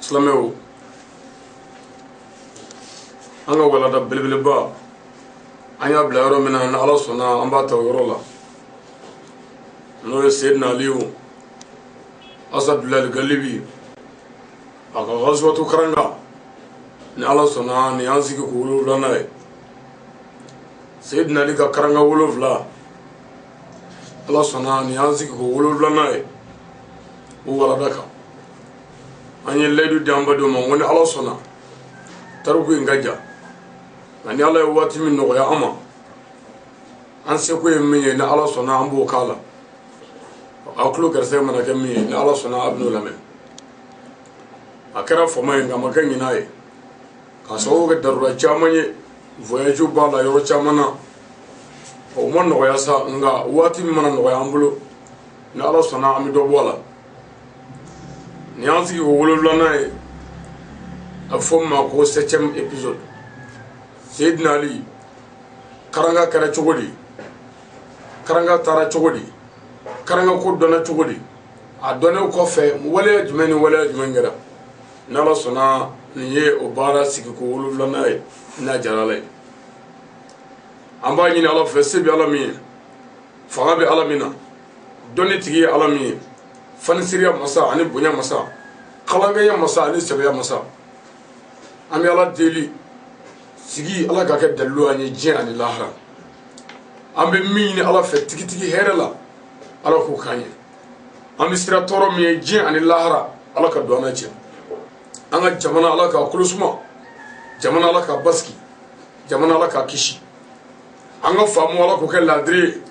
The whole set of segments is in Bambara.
Silamɛw, an ka walada belebeleba, an y'a bila yɔrɔ min na, ni Ala sɔnna, an b'a ta o yɔrɔ la, n'o ye Seyidina Aliyu Asadulayi Galibi a ka gazuwatu karanga. Ni Ala sɔnna, nin y'an sigi ko wolonwulanan ye, Seyidina Ali ka karanga 7. Ala sɔnna, nin y'an sigi ko wolonwulanan ye o walada kan. An ye layidu di an badenw ma ko ni Ala sɔnna, tariku in ka jan, nka ni Ala ye waati min nɔgɔya an ma, an seko ye min ye, ni Ala sɔnna, an b'o k'a la. Aw tulo gɛrɛsɛgɛ mana kɛ min ye, ni Ala sɔnna, a bɛn'o lamɛn. A kɛra fama ye, nka a ma kɛ ɲinan ye, k'a sababu kɛ darura caman ye. Voyage b'a la yɔrɔ caman na, o ma nɔgɔya sa, nka waati min mana nɔgɔya an bolo, ni Ala sɔnna, an bɛ dɔ bɔ a la. Nin y'an sigi ko wolonwulanan ye, a bɛ fɔ min ma ko septième épisode. Seyidina Ali karanga kɛra cogo di? Karanga taara cogo di? Karanga ko dɔnna cogo di? A dɔnnen kɔfɛ, waleya jumɛn ni waleya jumɛn kɛra? Ni Ala sɔnna, nin ye o baara sigi ko wolonwulanan ye, n'a diyara Ala ye. An b'a ɲini Ala fɛ, se bɛ Ala min ye, fanga bɛ Ala min na, dɔnni tigi ye Ala min ye, fanisiriya masa ani bonya masa, kalankɛya masa ani sɛbɛya masa, an bɛ Ala deli, sigi Ala ka kɛ dalilu an ye diɲɛ ani lahara. An bɛ min ɲini Ala fɛ tigitigi hɛrɛ la, Ala k'o k'an ye. An bɛ siran tɔɔrɔ min ye diɲɛ ani lahara, Ala ka don an na cɛ. An ka jamana, Ala k'a kolo suma. Jamana, Ala k'a basigi. Jamana, Ala k'a kisi. An ka faamu, Ala k'o kɛ laadiri ye.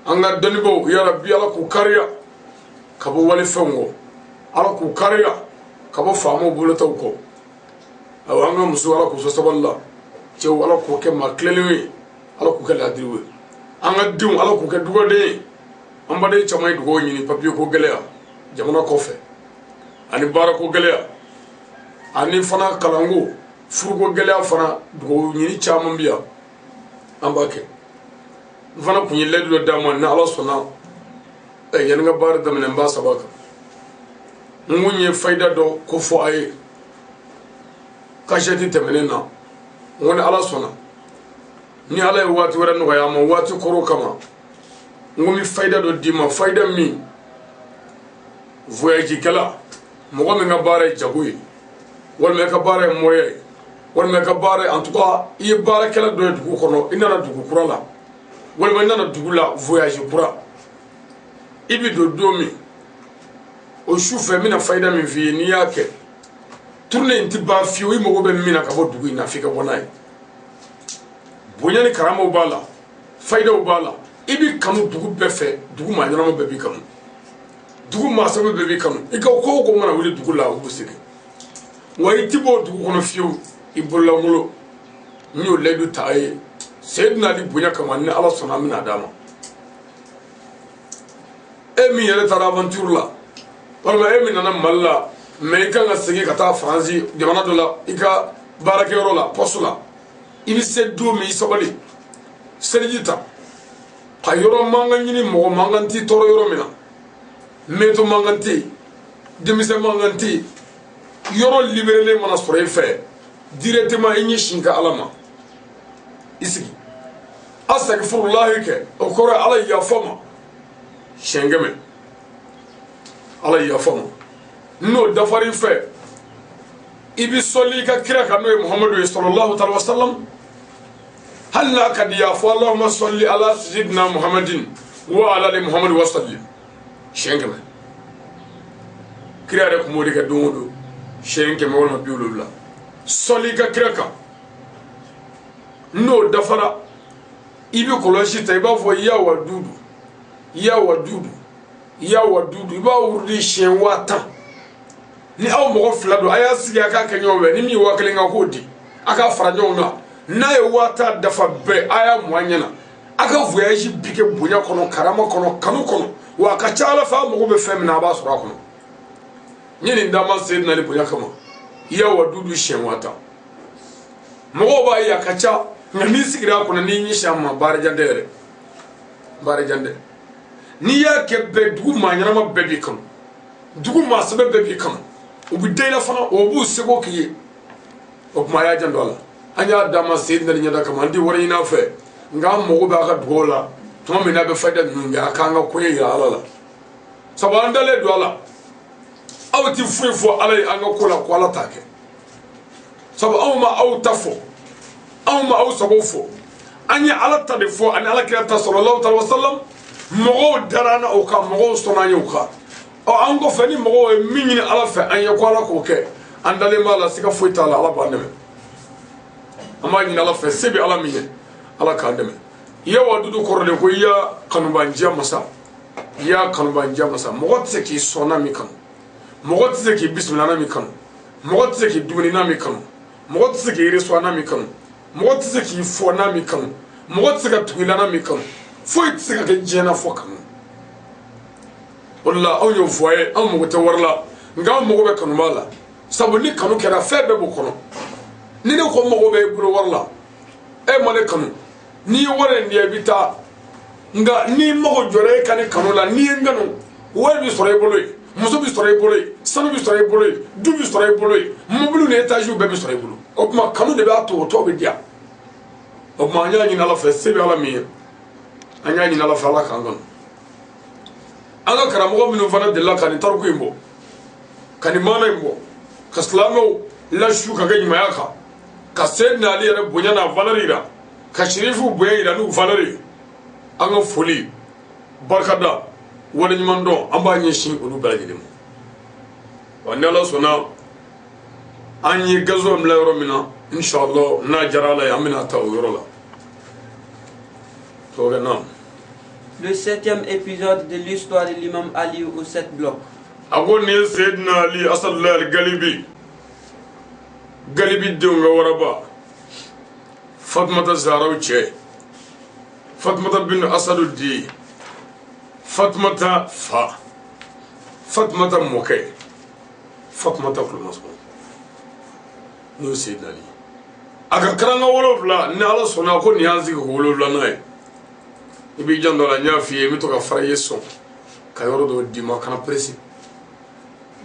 An ka dɔnnibaw, yarabi, Ala k'u kariya ka bɔ walifɛnw kɔ, Ala k'u kariya ka bɔ faamaw bolotaw kɔ. Ayiwa, an ka muso, Ala k'u sɔn sabali la. Cɛw, Ala k'o kɛ maa tilenlenw ye, Ala k'u kɛ laadiriw ye. An ka denw, Ala k'u kɛ dugaden ye. An baden caman ye dugawu ɲini, papiye ko gɛlɛya jamana kɔfɛ, ani baarako gɛlɛya, ani fana kalanko, furuko gɛlɛya fana, dugawu ɲini caman bɛ yan, an b'a kɛ. N fana kun ye layidu dɔ d'a ma, ni Ala sɔnna, yanni n ka baara daminɛ, n b'a saba kan. N kun ye fayida dɔ ko fɔ a ye kasɛti tɛmɛnen na. N ko ni Ala sɔnna, ni Ala ye waati wɛrɛ nɔgɔya a ma, waati kɔrɔ kama, n ko n bɛ fayida dɔ d'i ma, fayida min voyage kɛla, mɔgɔ min ka baara ye jago ye, walima i ka baara ye moriya ye, walima i ka baara ye, en tout cas i ye baarakɛla dɔ ye dugu kɔnɔ, i nana dugu kura la, walima i nana dugu la voyage kura, i bɛ don don min, o su fɛ, n bɛna fayida min f'i ye, n'i y'a kɛ, tournée in tɛ ban fiyewu. I mago bɛ min na ka bɔ dugu in na, f'i ka bɔ n'a ye. Bonya ni karamaw b'a la, fayidaw b'a la. I b'i kanu dugu bɛɛ fɛ, dugu maa ɲɛnama bɛɛ b'i kanu, dugu maa sɛbɛ bɛɛ b'i kanu. I ka ko o ko mana wuli dugu la, u bɛ segin wa i ti bɔ dugu kɔnɔ fiyewu i bololankolon. N y'o layidu ta a ye Seyidina Ali bonya kama. Ni Ala sɔnna, an bɛna d'a ma. E min yɛrɛ taara aventure la, walima e min nana Mali la, mais i kan ka segin ka taa Faransi jamana dɔ la, i ka baarakɛyɔrɔ la, poste la, i bɛ se don min, i sabali, seliji ta ka yɔrɔ mankan ɲini, mɔgɔ mankan t'i tɔɔrɔ yɔrɔ min na, meto mankan tɛ yen, denmisɛn mankan tɛ yen, yɔrɔ libérélen mana sɔrɔ i fɛ, directement i ɲɛsin ka Ala ma, i sigi asagifurulahi kɛ. O kɔrɔ ye Ala yafa ma siɲɛ 100, Ala yafa ma. N'o dafara i fɛ, i bɛ sɔli i ka kira kan, n'o ye Muhamadu ye, sallallahu taala wa sallam. Hali n'a ka di a fɔ allahumma salli ala sayyidina Muhammadin wa ala ali Muhammadu wa sallim siɲɛ 100. Kira yɛrɛ tun b'o de kɛ don o don, siɲɛ 100 walima 70, sɔli i ka kira kan. N'o dafara, i bɛ kɔlɔsi ta, i b'a fɔ ya wadudu, ya wadudu, ya wadudu. I b'a wurudi siɲɛ 10,000. Ni aw mɔgɔ fila don, a y'a sigi a k'a kɛ ɲɔgɔn fɛ. Ni min ye 1000 kan, k'o di, a k'a fara ɲɔgɔn kan. N'a ye 10,000 dafa bɛɛ, a y'a mɔ a ɲɛna. A ka voyage bi kɛ bonya kɔnɔ, karama kɔnɔ, kanu kɔnɔ, wa a ka ca Ala fɛ, a mago bɛ fɛn min na, a b'a sɔrɔ a kɔnɔ. N ye nin d'a ma Seyidina Ali bonya kama. Ya wadudu siɲɛ 10,000. Mɔgɔw b'a ye a ka ca, nka n'i sigira a kɔnɔ, n'i ɲɛsin a ma, baara jan tɛ yɛrɛ, baara jan tɛ. N'i y'a kɛ bɛɛ, dugu maa ɲɛnama bɛɛ b'i kanu, dugu maa sɛbɛ bɛɛ b'i kanu. U bɛ da i la fana, o b'u seko k'i ye. O tuma a y'a janto a la. An y'a d'a ma Seyidina Ali ɲɛda kama, an tɛ wari ɲini a fɛ, nka an mago b'a ka dugawu la. Tuma min n'a bɛ fayida ninnu kɛ, a k'an ka koɲɛ yira Ala la, sabu an dalen don a la. Aw tɛ foyi fɔ Ala ye an ka ko la ko Ala t'a kɛ, sabu anw ma aw ta fɔ, anw ma aw sago fɔ, an ye Ala ta de fɔ ani Ala kira ta sallallahu alaihi wa sallam. Mɔgɔw dara an na o kan, mɔgɔw sɔnna an ye o kan. Ɔ, an kɔfɛ, ni mɔgɔw ye min ɲini Ala fɛ an ye ko Ala k'o kɛ, an dalen b'a la, siga foyi t'a la, Ala b'an dɛmɛ. An b'a ɲini Ala fɛ, se bɛ Ala min ye, Ala k'an dɛmɛ. Ya wadudu kɔrɔ de ko i ya kanubandiya masa, i ya kanubandiya masa. Mɔgɔ tɛ se k'i sɔn n'a min kanu, mɔgɔ tɛ se k'i bisimila n'a min kanu, mɔgɔ tɛ se k'i dumuni n'a min kanu, mɔgɔ tɛ se k'i reçoit n'a min kanu, mɔgɔ tɛ se k'i fɔ n'a min kanu, mɔgɔ tɛ se ka tugu i la n'a min kanu. Foyi tɛ se ka kɛ diɲɛ na fɔ kanu. O de la anw y'o fɔ a ye, anw mago tɛ wari la, nka anw mago bɛ kanuba la, sabu ni kanu kɛra, fɛn bɛɛ b'o kɔnɔ. Ni ne ko mago bɛ e bolo wari la, e ma ne kanu, n'i ye wari in di, i bɛ taa. Nka n'i mago jɔra e ka ne kanu la, n'i ye n kanu, wari bɛ sɔrɔ i bolo yen, muso bɛ sɔrɔ i bolo yen, sanu bɛ sɔrɔ i bolo yen, du bɛ sɔrɔ i bolo yen, mobili ni étage bɛɛ bɛ sɔrɔ i bolo. O tuma kanu de b'a to o tɔ bɛ diya. O tuma an y'a ɲini Ala fɛ, se bɛ Ala min ye, an y'a ɲini Ala fɛ, Ala k'an kanu. An ka karamɔgɔ minnu fana delila ka nin tariku in bɔ, ka nin maana in bɔ, ka silamɛw lasu ka kɛ ɲumanya kan, ka Seyidina Ali yɛrɛ bonya n'a valeur yira, ka sirifuw bonya yira n'u valeur ye, an ka foli, barikada, waleɲuman dɔn, an b'a ɲɛsin olu bɛɛ lajɛlen ma. Wa ni Ala sɔnna, an ye gazo bila yɔrɔ min na, inshallah, n'a diyara Ala ye, an bɛna ta o yɔrɔ la. Tɔgɔ na. Le septième épisode de l'histoire de l'imam Ali aux sept blocs. A ko nin ye Seyidina Ali Asadulayi Ali Galibi, Galibi denw ka waraba, Fatumata Zaharaw cɛ, Fatumata bin Asadu di, Fatumata fa, Fatumata mɔkɛ, Fatumata kulomasɔn, n'o ye Seyidina Ali. A ka karanga 7, ni Ala sɔnna, ko nin y'an sigi ko 7nan ye. I b'i janto a la, n y'a f'i ye, n bɛ to ka fara i ye sɔn ka yɔrɔ dɔw d'i ma, kana pressé.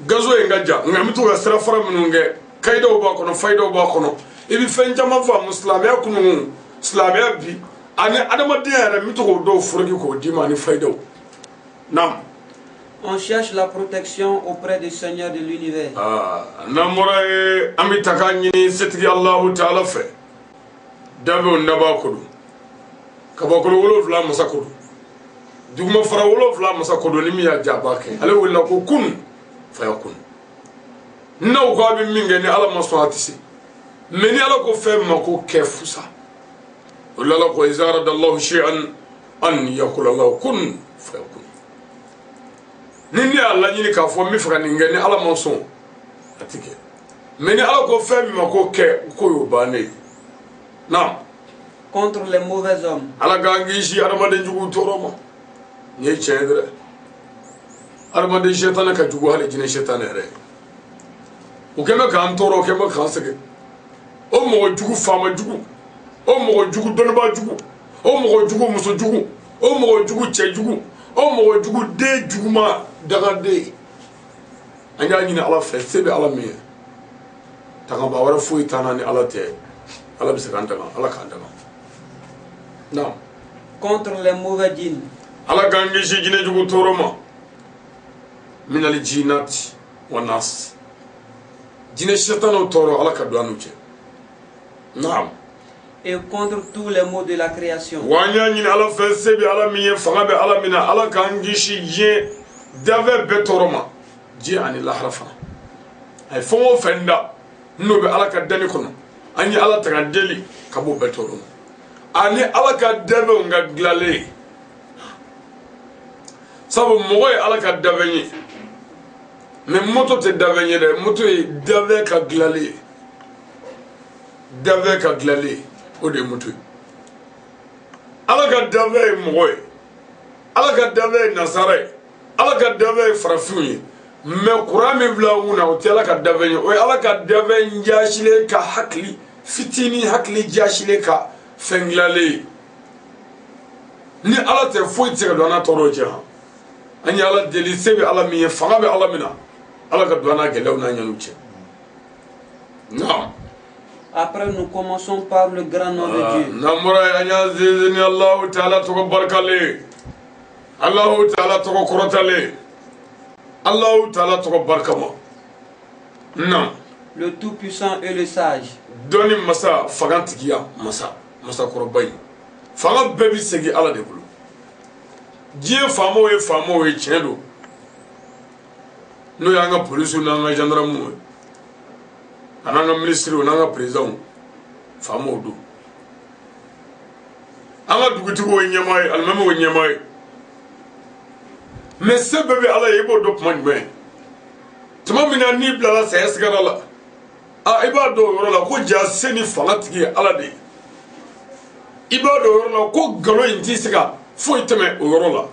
Gazo in ka jan, nka n bɛ to ka sira fara minnu kɛ, kayidaw b'a kɔnɔ, fayidaw b'a kɔnɔ, i bɛ fɛn caman faamu silamɛya kunun, silamɛya bi ani adamadenya yɛrɛ. N bɛ to k'o dɔw foroki k'o d'i ma ani fayidaw. Naam. On cherche la protection auprès du Seigneur de l'univers. Aa, n'an bɔra ye, an bɛ taga ɲini setigi Alahu taala fɛ, danfɛnw dabaa ko don, kabakolo 7 masa ko don, duguma fara 7 masa ko don. Ni min y'a diya, a b'a kɛ. Ale wulila ko kun fayakun. N'aw ko a bɛ min kɛ, ni Ala ma sɔn, a tɛ se. Mɛ ni Ala ko fɛn ma ko kɛ, fusa. O la Ala ko iza arada Allahu shay'an an yaqula lahu kun fayakun. Ni ne y'a laɲini k'a fɔ n bɛ fɛ ka nin kɛ, ni Ala ma sɔn, a tɛ kɛ. Mɛ ni Ala ko fɛn min ma ko kɛ, ko y'o bannen ye. Naam. Contre les mauvais hommes. Ala k'an kisi adamaden jugu tɔɔrɔ ma. Nin ye tiɲɛ ye dɛ. Adamaden sɛtanɛ ka jugu hali jinɛ sɛtanɛ yɛrɛ ye. O kɛn bɛ k'an tɔɔrɔ, o kɛn bɛ k'an sɛgɛn. O mɔgɔ jugu, faama jugu, o mɔgɔ jugu, dɔnnibaa jugu, o mɔgɔ jugu, muso jugu, o mɔgɔ jugu, cɛ jugu, o mɔgɔ jugu, den juguma, dangaden. An y'a ɲini Ala fɛ, se bɛ Ala min ye, tangaba wɛrɛ foyi t'an na ni Ala tɛ. Ala bɛ se k'an tanga, Ala k'an tanga. Naam. Contre les mauvais djinns. Ala k'an kisi jinɛ jugu tɔɔrɔ ma. Minali jinati wa nas, jinɛ sɛtanɛw tɔɔrɔ, Ala ka don an n'u cɛ. Naam. Et contre tous les maux de la création. Wa an y'a ɲini Ala fɛ, se bɛ Ala min ye, fanga bɛ Ala min na, Ala k'an kisi diɲɛ danfɛn bɛɛ tɔɔrɔ ma, diɲɛ ani lahara fana. A ye fɛn o fɛn da n'o bɛ Ala ka danni kɔnɔ, an ye Ala ta ka deli ka b'o bɛɛ tɔɔrɔ ma, ani Ala ka danfɛnw ka dilanlen. Sabu mɔgɔ ye Ala ka danfɛn ye, mɛ moto tɛ danfɛn ye dɛ. Moto ye danfɛn ka dilanlen ye, danfɛn ka dilanlen, o de ye moto ye. Ala ka danfɛn ye mɔgɔ ye, Ala ka danfɛn ye nasara ye, Ala ka danfɛn ye farafinw ye. Mɛ kuran min filɛ an kun na, o tɛ Ala ka danfɛn ye. O ye Ala ka danfɛn jaasilen ka hakili fitinin, hakili jaasilen ka fɛn dilanlen ye. Ni Ala tɛ, foyi tɛ se ka don an n'a tɔɔrɔ cɛ. Han, an ye Ala deli, se bɛ Ala min ye, fanga bɛ Ala min na. Ala ka don an n'a gɛlɛyaw n'a ɲaniw cɛ. Naam. Après, nous commençons par le grand nom de Dieu. N'an bɔra yen, an y'an sinsin ni Alahu Taala tɔgɔ barikalen, Alahu Taala tɔgɔ kɔrɔtalen, Alahu Taala tɔgɔ barikama. Naam. Le Tout-Puissant et le Sage. Dɔnni masa, fanga tigiya masa, masakɔrɔba in, fanga bɛɛ bɛ segin Ala de bolo. Diɲɛ faamaw ye faamaw ye, tiɲɛ don, n'o y'an ka polisiw n'an ka gendarmew ye, an'an ka minisiriw n'an ka présidentw, faamaw don. An ka dugutigiw ye ɲɛmaa ye, alimamiw ye ɲɛmaa ye, mais se bɛɛ bɛ Ala ye. I b'o dɔn tuma jumɛn? Tuma min na n'i bilala saya sigara la, a i b'a dɔn o yɔrɔ la ko ja se ni fanga tigi ye Ala de ye. I b'a dɔn o yɔrɔ la ko nkalon in tɛ se ka foyi tɛmɛ o yɔrɔ la.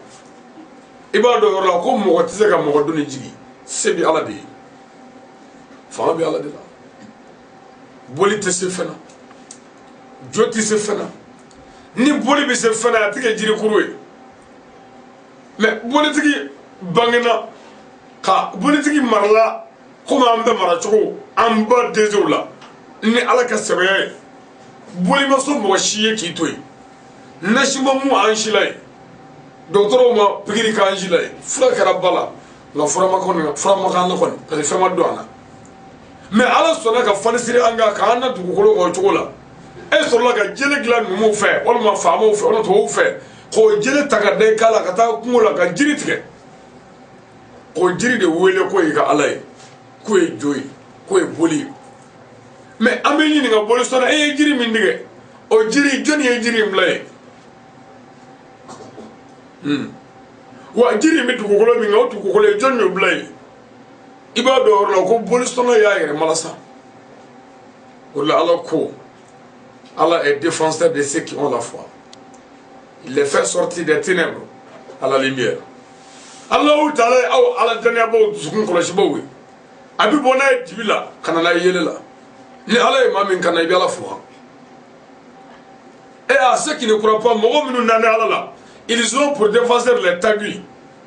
I b'a dɔn o yɔrɔ la ko mɔgɔ tɛ se ka mɔgɔ doni jigin. Se bɛ Ala de ye, fanga bɛ Ala de la. Boli tɛ se fɛn na, jo tɛ se fɛn na. Ni boli bɛ se fɛn na, a tɛ kɛ jirikuru ye. Mais bolitigi bangena ka bolitigi marala komi an bɛɛ mara cogo an ba densew la ni Ala ka sɛbɛya ye. Boli ma sɔn mɔgɔ si ye k'i to yen, nasi ma mu an si la yen, dɔgɔtɔrɔw ma pikiri k'an si la yen, fura kɛra ba la, nka fura ma kɔni, fura ma k'an na kɔni, parce que fɛn ma don an na. Mais Ala sɔnna ka fanisiri an kan k'an na dugukolo kan o cogo la. E sɔrɔla ka jele dilan numuw fɛ walima faamaw fɛ walima tubabuw fɛ, k'o jele ta ka da i kan la ka taa kungo la ka jiri tigɛ, k'o jiri de wele k'o y'i ka Ala ye, k'o ye jo ye, k'o ye boli ye. Mais an bɛ ɲininka, boli sɔnna, e ye jiri min tigɛ, o jiri, jɔnni ye jiri in bila yen? Wa jiri in bɛ dugukolo min kan, o dugukolo ye, jɔnni y'o bila yen? I b'a dɔn o yɔrɔ la ko bolisɔnna y'a yɛrɛ malasa. O la Ala ko: Allah est défenseur de ceux qui ont la foi. Il les fait sortir des ténèbres à la lumière. Allahu Taala ye aw Ala dannayabaaw dusukun kɔlɔsibaw ye. A bɛ bɔ n'a ye dibi la ka na n'a ye yelen la. Ni Ala ye maa min kana, i bɛ Ala fo. Et à ceux qui ne croient pas, mɔgɔ minnu nana Ala la, ils ont pour défenseur les tagus.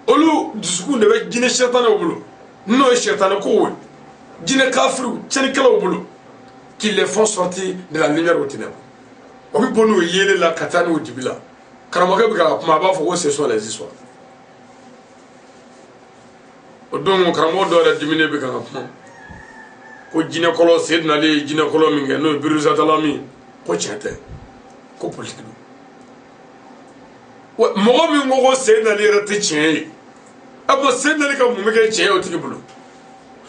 Olu dusukun de bɛ jinɛ sɛtanɛw bolo, n'o ye sɛtanɛ kow ye, jinɛ kafiriw, tiɲɛnikɛlaw bolo, qui les font sortir de la lumière au ténèbres. O bɛ bɔ n'o yelen la ka taa n'o dibi la. Karamɔgɔkɛ bɛ ka kuma, a b'a fɔ ko ce sont les histoires. O don, karamɔgɔ dɔw yɛrɛ diminen bɛ ka kuma ko jinɛkɔlɔ, Seydina Ali ye jinɛkɔlɔ min kɛ, n'o ye Biruzatalami, ko tiɲɛ tɛ, ko politiki don. Mɔgɔ min ko ko Seydina Ali yɛrɛ tɛ tiɲɛ ye, a ko Seydina Ali ka mun bɛ kɛ tiɲɛ ye o tigi bolo?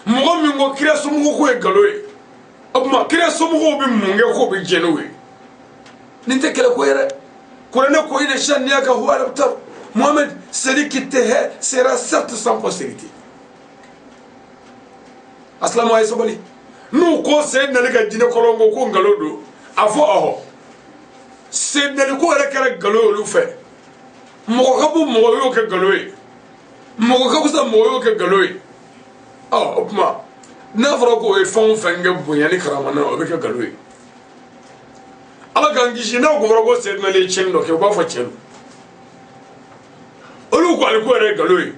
Mɔgɔ min ko kira somɔgɔw ko ye nkalon ye, o tuma kira somɔgɔw bɛ mun kɛ k'o bɛ jɛn n'o ye? Nin tɛ kɛlɛ ko ye dɛ. Kuranɛ ko: inna shani'aka huwa al-abtar. Mohamed, celui qui te hait sera certes sans postérité. Asilamu, a ye sabali. N'u ko Seydina Ali ka jinɛ kɔlɔn ko nkalon don, a fɔ ɔhɔ, Seydina Ali ko yɛrɛ kɛra nkalon ye olu fɛ. Mɔgɔ ka bon mɔgɔ y'o kɛ nkalon ye, mɔgɔ ka fisa mɔgɔ y'o kɛ nkalon ye. Ɔ, o tuma n'a fɔra k'o ye fɛn o fɛn kɛ bonya ni karama na, o bɛ kɛ nkalon ye. Ala k'an kisi, n'a ko fɔra ko Seydina Ali ye tiɲɛni dɔ kɛ, u b'a fɔ tiɲɛ don. Olu ko ale ko yɛrɛ ye nkalon ye,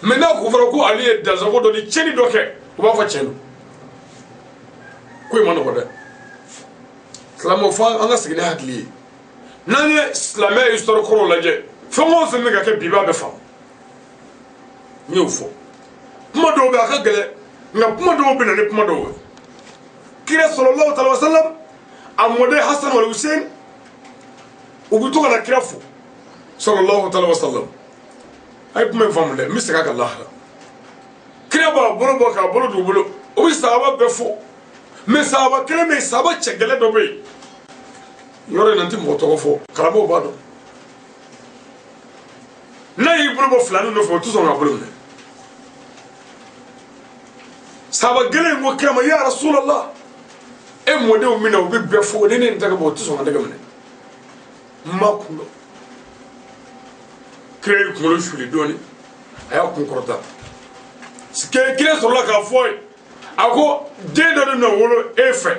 mais n'a ko fɔra ko ale ye dansago dɔ ni tiɲɛni dɔ kɛ, u b'a fɔ tiɲɛ don. Ko in ma nɔgɔ dɛ. Silamɛw, fo an ka segin ni hakili ye. N'an ye silamɛya histoire kɔrɔw lajɛ, fɛn o fɛn bɛ ka kɛ bi, b'a bɛɛ faamu. N y'o fɔ, kuma dɔw bɛ a ka gɛlɛn, nka kuma dɔw bɛ na ni kuma dɔw ye. Kira sallallahu alaihi wa sallam, a mɔden Hasan wal Hussein, u bɛ to ka na kira fo sallallahu alaihi wa sallam. A ye kuma in faamu dɛ, n bɛ segin a kan lahara. Kira b'a bolo bɔ k'a bolo d'u bolo, u bɛ sahaba bɛɛ fo, mais sahaba kelen bɛ yen, sahaba cɛ gɛlɛn dɔ bɛ yen. Yɔrɔ in na, n tɛ mɔgɔ tɔgɔ fɔ, karamɔgɔw b'a dɔn. N'a y'i bolo bɔ filanin nɔfɛ, o tɛ sɔn k'a bolo minɛ. Sahaba gɛlɛn in ko kira ma: ya Rasulallah, e mɔdenw min na, u bɛ bɛɛ fo, ni ne ye nin tɛgɛ bɔ, o tɛ sɔn ka tɛgɛ minɛ, n ma kun dɔn. Kira y'i kunkolo suli dɔɔni, a y'a kun kɔrɔta. Kira sɔrɔla k'a fɔ ye, a ko den dɔ de na wolo e fɛ,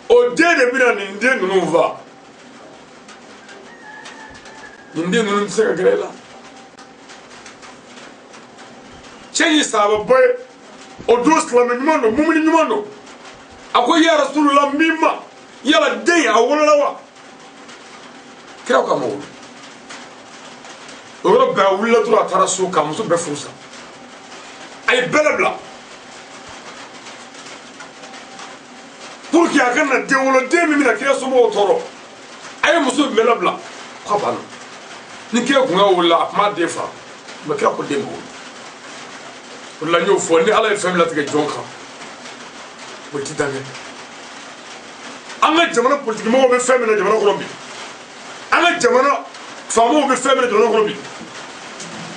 o den de bɛna nin den ninnu faa. Nin den ninnu tɛ se ka gɛrɛ e la. Cɛ ye sahababa ye. O don silamɛ ɲuman don, mumuni ɲuman don. A ko ya Rasulullah, n b'i ma, yala den a wolola wa? Kira ko a ma wolo. O yɔrɔ bɛɛ a wulila dɔrɔn, a taara so k'a muso bɛɛ furu sa, a ye bɛɛ labila pour que a ka na den wolo, den min bɛna kira somɔgɔw tɔɔrɔ. A ye muso bɛɛ labila k'a banna. Ni kira kun ka wolola, a tun b'a den fa, mais kira ko den ma wolo. O de la n y'o fɔ, ni Ala ye fɛn min latigɛ jɔn kan, o ti dan kɛ. An ka jamana politikimɔgɔw bɛ fɛn min na jamana kɔnɔ bi, an ka jamana faamaw bɛ fɛn min na jamana kɔnɔ bi,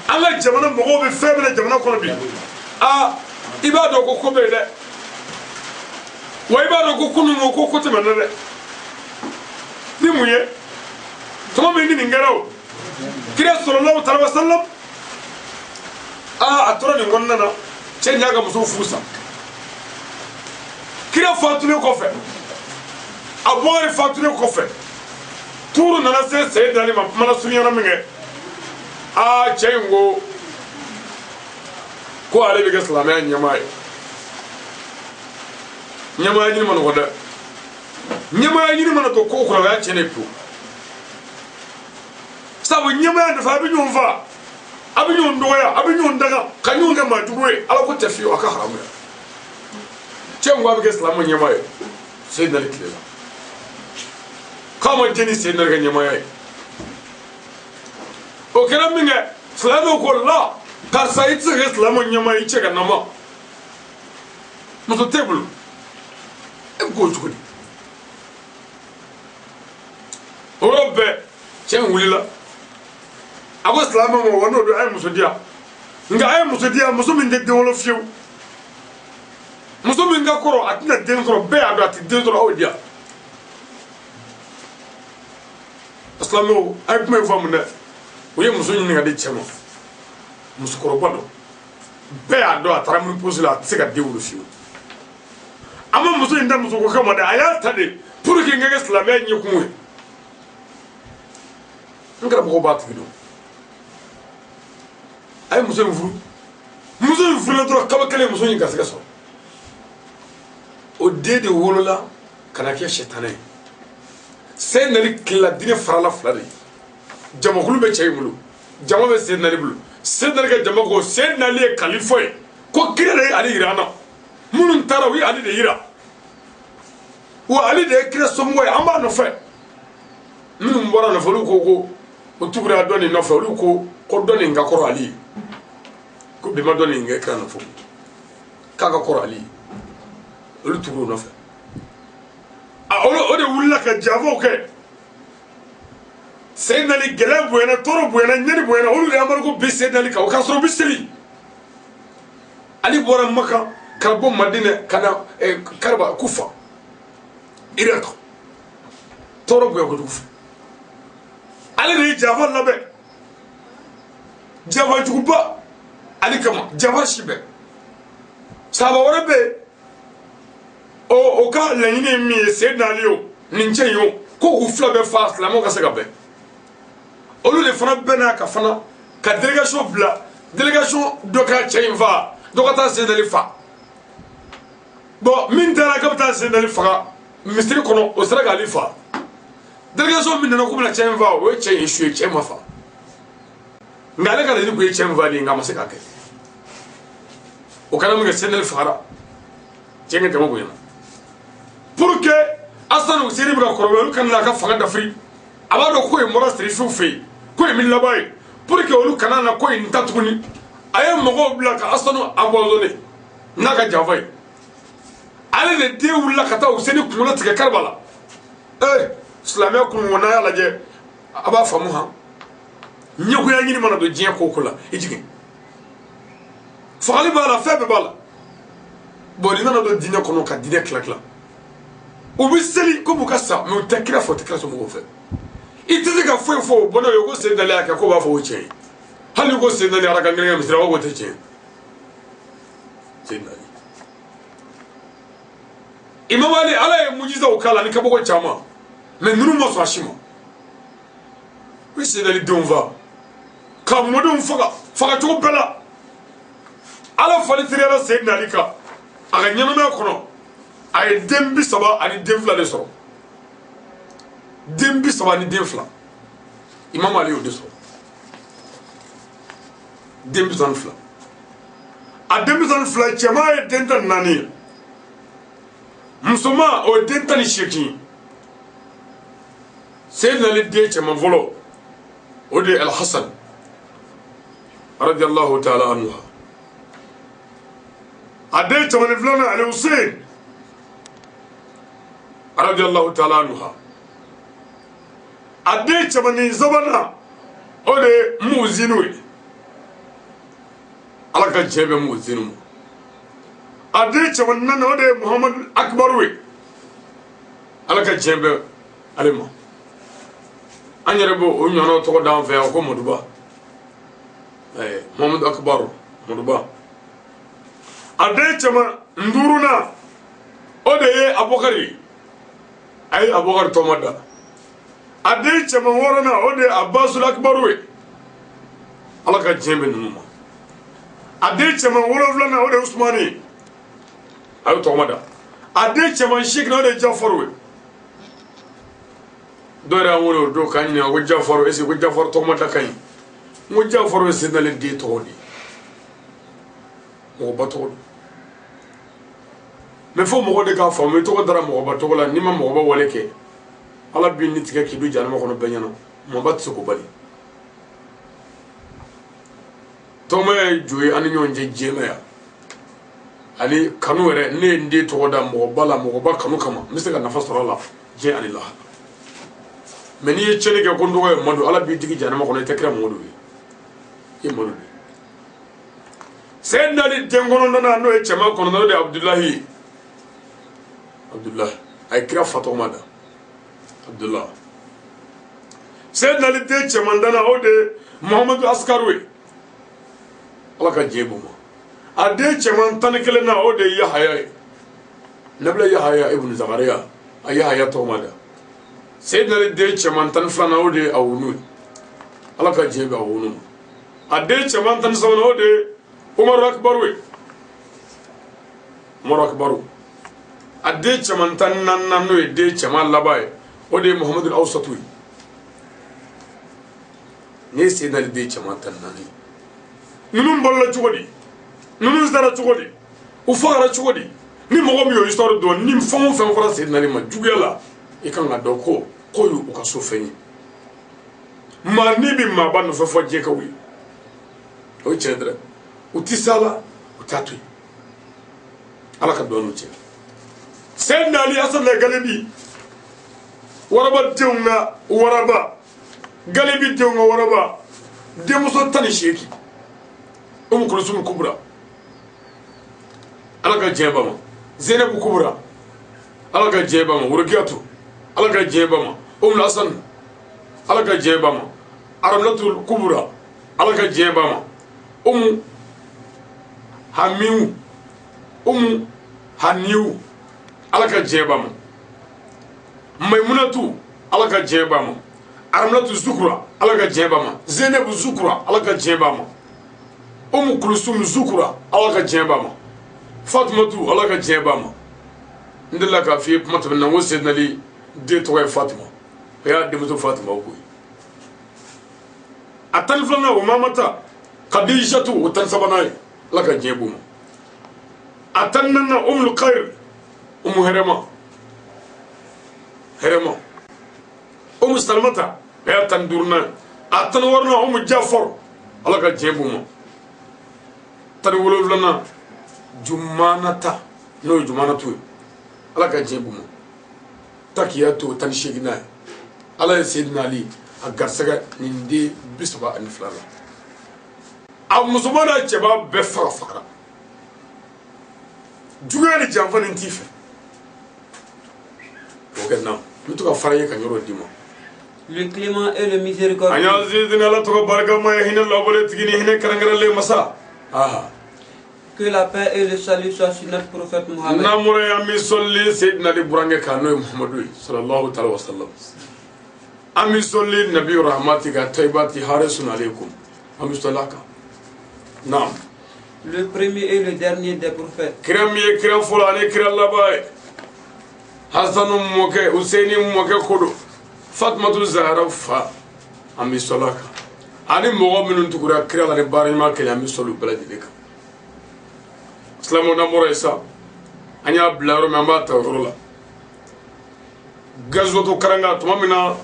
an ka jamana mɔgɔw bɛ fɛn min na jamana kɔnɔ bi, aa, i b'a dɔn ko ko bɛ yen dɛ. Wa i b'a dɔn ko kunun ko ko tɛmɛna dɛ. Ni mun ye tuma min ni nin kɛra, o kira sallallahu ta'ala wa sallam, aa, a tora nin kɔnɔna na, cɛ in y'a ka muso furu sa. Kira fatulen kɔfɛ, Abubakari fatulen kɔfɛ, tuuru nana se Seyidina Ali ma. Kuma lasurunyana min kɛ, aa, cɛ in ko ko ale bɛ kɛ silamɛya ɲɛmaa ye. Ɲɛmaaya ɲini ma nɔgɔn dɛ. Ɲɛmaaya ɲini mana to ko kɔnɔ, o y'a tiɲɛ de pewu. Sabu ɲɛmaaya nafa, a bɛ ɲɔgɔn fa, a bɛ ɲɔgɔn dɔgɔya, a bɛ ɲɔgɔn daga ka ɲɔgɔn kɛ maa jugu ye. Ala ko tɛ fiyewu, a ka haramu ya. Cɛ in ko a bɛ kɛ silamɛ ɲɛmaa ye Seyidina Ali tile la, k'a ma jɛn ni Seyidina Ali ka ɲɛmaaya ye. O kɛra min kɛ, silamɛw ko la, karisa, i tɛ se ka kɛ silamɛ ɲɛmaa ye, i cɛ ka nama muso t'e bolo, e bɛ k'o cogo di? O yɔrɔ bɛɛ cɛ in wulila, a ko silamɛ ma, wa n'o don, a ye muso di yan, nka a ye muso di yan, muso min tɛ den wolo fiyewu, muso min ka kɔrɔ, a tɛna den sɔrɔ, bɛɛ y'a dɔn a tɛ den sɔrɔ, aw di yan. Silamɛw, a ye kuma in faamu dɛ. U ye muso ɲini ka di cɛ ma, musokɔrɔba don, bɛɛ y'a dɔn a taara ménopause la, a tɛ se ka den wolo fiyewu. A ma muso in ta musoko kama dɛ, a y'a ta de pour que n ka kɛ silamɛya ɲɛkun ye. N karamɔgɔ b'a tigi dɔn. A ye muso in furu, muso in furula dɔrɔn, kalo kelen muso in garisɛgɛ sɔrɔ. O den de wolola ka na kɛ sɛtanɛ ye. Seyidina Ali tilala, diinɛ farala fila de ye. Jamakulu bɛ cɛ in bolo, jama bɛ Seyidina Ali bolo. Seyidina Ali ka jama ko Seyidina Ali ye kalifa ye, ko kira de ye Ali yira an na. Minnu taara, u ye Ali de yira, wa Ali de ye kira somɔgɔ ye, an b'a nɔfɛ. Minnu bɔra nɔfɛ, olu ko ko o tugura dɔ nin nɔfɛ, olu ko ko dɔ nin ka kɔrɔ Ali ye, ko bi ma dɔ nin kɛ kira nɔfɛ, k'a ka kɔrɔ Ali ye, olu tugura o nɔfɛ. A olu o de wulila ka jafaw kɛ Seyidina Ali. Gɛlɛya bonyana, tɔɔrɔ bonyana, ɲani bonyana, olu de embargo bin Seyidina Ali kan, o k'a sɔrɔ u bɛ seli. Ali bɔra Maka ka bɔ Madinɛ ka na Kariba, Kufa, Irak, tɔɔrɔ bonya kojugu fɛ. Ale de ye jafa labɛn, jafa juguba Ali kama, jafa si bɛɛ. Sahaba wɛrɛ bɛ yen, o ka laɲini ye min ye, Seyidina Ali o nin cɛ in o, ko k'u fila bɛɛ fa, silamɛw ka se ka bɛn. Olu de fana bɛnna ka fana ka délégation bila, délégation dɔ ka cɛ in fa, dɔ ka taa Seyidina Ali fa. Bon, min taara k'a bɛ taa Seyidina Ali faga misiri kɔnɔ, o sera k'ale fa. Délégation min nana k'u bɛna cɛ in fa, o ye cɛ in échoué, cɛ ma fa. Nka ale ka laɲini tun ye cɛ in fali, nka a ma se k'a kɛ. O kɛra min kɛ, Seyidina Ali fagara, cɛ ka jama bonyana. Pour que Asan Hussein bɛ ka kɔrɔbaya, olu kana n'a ka fanga dafiri. A b'a dɔn ko in bɔra sirifiw fɛ yen, ko in bɛ laban ye, pour que olu kana na ko in ta tuguni. A ye mɔgɔw bila ka Asanu empoisonné n'a ka janfa ye. Ale de den wulila ka taa Hussein kunkolo tigɛ Karibala. Ee, silamɛya kunun, n'a y'a lajɛ, a b'a faamu han. Ɲɛgoya ɲini mana don diɲɛ ko o ko la, i jigin, fagali b'a la, fɛn bɛɛ b'a la. Bon, n'i nana don diinɛ kɔnɔ ka diinɛ tila tila, u bɛ seli komi u ka sa, mais u tɛ kira fɛ, u tɛ kira somɔgɔw fɛ. I tɛ se ka foyi fɔ o bɔnna ye ko Seyidina Ali y'a kɛ, k'o b'a fɔ o tiɲɛ ye. Hali ni ko Seyidina Ali arakan kelen kɛ misiri la, o tɛ tiɲɛ ye. Seyidina Ali, Imam Ali, Ala ye mujizaw k'a la ni kabako caman, mais ninnu ma sɔn a si ma. U ye Seyidina Ali denw faga, ka mɔdenw faga fagacogo bɛɛ la. Ala fali teriyala Seydina Ali kan a ka ɲɛnamaya kɔnɔ, a ye den 32 de sɔrɔ. Den 32, Imam Ali y'o de sɔrɔ, den 32. A den 32, cɛman ye den 14 ye, musoman o ye den 18 ye. Seydina Ali den cɛman fɔlɔ, o de ye Alhasan radiyallahu ta'ala anhu. A den cɛmannin filanan, Ali Hussein radiyallahu ta'ala anhu. A den cɛmannin sabanan, o de ye Muzinu ye, Ala ka jɛ bɛ Muzinu ma. A den cɛmannin naani, o de ye Muhamadu Akibaru ye, Ala ka jɛ bɛ ale ma. An yɛrɛ b'o o ɲɔgɔnnaw tɔgɔ d'an fɛ yan ko Maduba, Muhamadu Akibaru Maduba. A den cɛman duurunan, o de ye Abubakari ye, a ye Abubakari tɔgɔma da. A den cɛman wɔɔrɔnan, o de ye Abasul Akibaru ye, Ala ka diɲɛ bɛ ninnu ma. A den cɛman wolonfilanan, o de ye Usumani ye, a y'o tɔgɔma da. A den cɛman seeginnan, o de ye Jafaru ye. Dɔw yɛrɛ y'an wele o don k'an ɲininka ko Jafaru, est ce que ko Jafaru tɔgɔma da ka ɲi? N ko Jafaru ye Seydina Ali den tɔgɔ de ye, mɔgɔba tɔgɔ don. Mais fo mɔgɔ de k'a faamu, i tɔgɔ dara mɔgɔba tɔgɔ la, n'i ma mɔgɔba wale kɛ, Ala b'i ni tigɛ k'i don jahanama kɔnɔ bɛɛ ɲɛna. Mɔgɔba tɛ se k'o bali. Tɔgɔma ye jo ye an ni ɲɔgɔn cɛ diɲɛ na yan. Ani kanu yɛrɛ, ne ye n den tɔgɔ da mɔgɔba la, mɔgɔba kanu kama, n bɛ se ka nafa sɔrɔ a la diɲɛ ani lahara. Mais n'i ye tiɲɛni kɛ ko n tɔgɔ ye Madu, Ala b'i digi jahanama kɔnɔ, i tɛ kira Mamadu ye, i ye Madu de ye. Seyidina Ali den kɔnɔntɔnnan, n'o ye cɛman kɔnɔntɔn, o de ye Abudulayi ye. Abudulayi, a ye kira fa tɔgɔma da Abudulayi. Seyidina Ali den cɛman tannan, o de ye Muhamadu Asikaru ye, Ala ka diɲɛ b'o ma. A den cɛman 11nan, o de ye Yahaya ye, Nabila Yahaya ibn Zakariya, a Yahaya tɔgɔma da. Seyidina Ali den cɛman 12nan, o de ye Awunu ye, Ala ka diɲɛ bɛ Awunu ma. A den cɛman 13nan, o de ye Umaru Akibaru ye, Umaru Akibaru. A den cɛman 14nan, n'o ye den cɛman laban ye, o de ye Muhamadu Awusatu ye. Nin ye Seyidina Ali den cɛman 14 ye. Ninnu balola cogo di? Ninnu sara cogo di? U fagara cogo di? Ni mɔgɔ min y'o histoire dɔn, ni fɛn o fɛn fɔra Seyidina Ali ma juguya la, i kan ka dɔn ko ko y'u ka so fɛn ye. Maa ni bɛ maaba nɔfɛ fɔ diɲɛ ka wuli, o ye tiɲɛ dɛ. U ti s'a la, u t'a to yen. Ala ka dɔn n'u cɛ. Seyidina Ali Hasan Galibi, waraba denw ka waraba, Galibi denw ka waraba, denmuso 18, Umu Kulusum Kubura, Ala ka diɲɛ ba ma. Zenabu Kubura, Ala ka diɲɛ ba ma. Wurukiyatu, Ala ka diɲɛ ba ma. Umu Hasan, Ala ka diɲɛ ba ma. Aramlatu Kubura, Ala ka diɲɛ ba ma. Umu Hamiu, Umu Haniu, Ala ka diɲɛ ba ma. Maimunatu, Ala ka diɲɛ ba ma. Aramlatu Zukura, Ala ka diɲɛ ba ma. Zenabu Zukura, Ala ka diɲɛ ba ma. Umu Kulusum Zukura, Ala ka diɲɛ ba ma. Fatumatu, Ala ka diɲɛ ba ma. N delila k'a f'i ye kuma tɛmɛnen na, n ko Seyidina Ali den tɔgɔ ye Fatima, o y'a denmuso Fatima o koyi. A 12nan, o Mamata Kadijatu, o 13nan ye, Ala ka diɲɛ b'o ma. A 14nan, Umul Khair, Umu Hɛrɛma, Hɛrɛma. Umu Salamata, o y'a 15nan ye. A 16nan, Umu Jafar, Ala ka diɲɛ b'o ma. 17nan, Jumanata, n'o ye Jumanatu ye, Ala ka diɲɛ b'o ma. Takiyatu, o 18nan ye. Ala ye Seyidina Ali a garisɛgɛ nin den 32 la. A musoman n'a cɛba bɛɛ faga fagara. Juguya ni janfa ni t'i fɛ o kɛ na, n bɛ to ka fara ye ka yɔrɔ d'i ma. Le clément et le An miséricordieux. y'an sinsin Ala tɔgɔ barikama ye, hinɛ labɔlen tigi ni hinɛ kɛrɛnkɛrɛnlen masa. Aha. Que la paix et le salut soient sur notre prophète Mohammed. N'an bɔra yen, an bɛ sɔli Seyidina Ali burankɛ kan, n'o ye Muhamadu ye sallallahu taala wa sallam. An bɛ sɔli nabi rahmati ka tayibati harisun aleykum, an bɛ sɔli a kan. Naam. Le premier et le dernier des prophètes. Kira min ye kira fɔlɔ ani kira laban ye. Hasanu mɔkɛ, Huseyini mɔkɛ ko don. Fatumatu Zahara fa, an bɛ sɔli a kan. Ani mɔgɔ minnu tugura kira la ni baara ɲuman kɛlen, an bɛ sɔli u bɛɛ lajɛlen kan. Silamɛw, n'an bɔra yen sa, an y'a bila yɔrɔ min, an b'a ta o yɔrɔ la. Gazoto karanga tuma min na,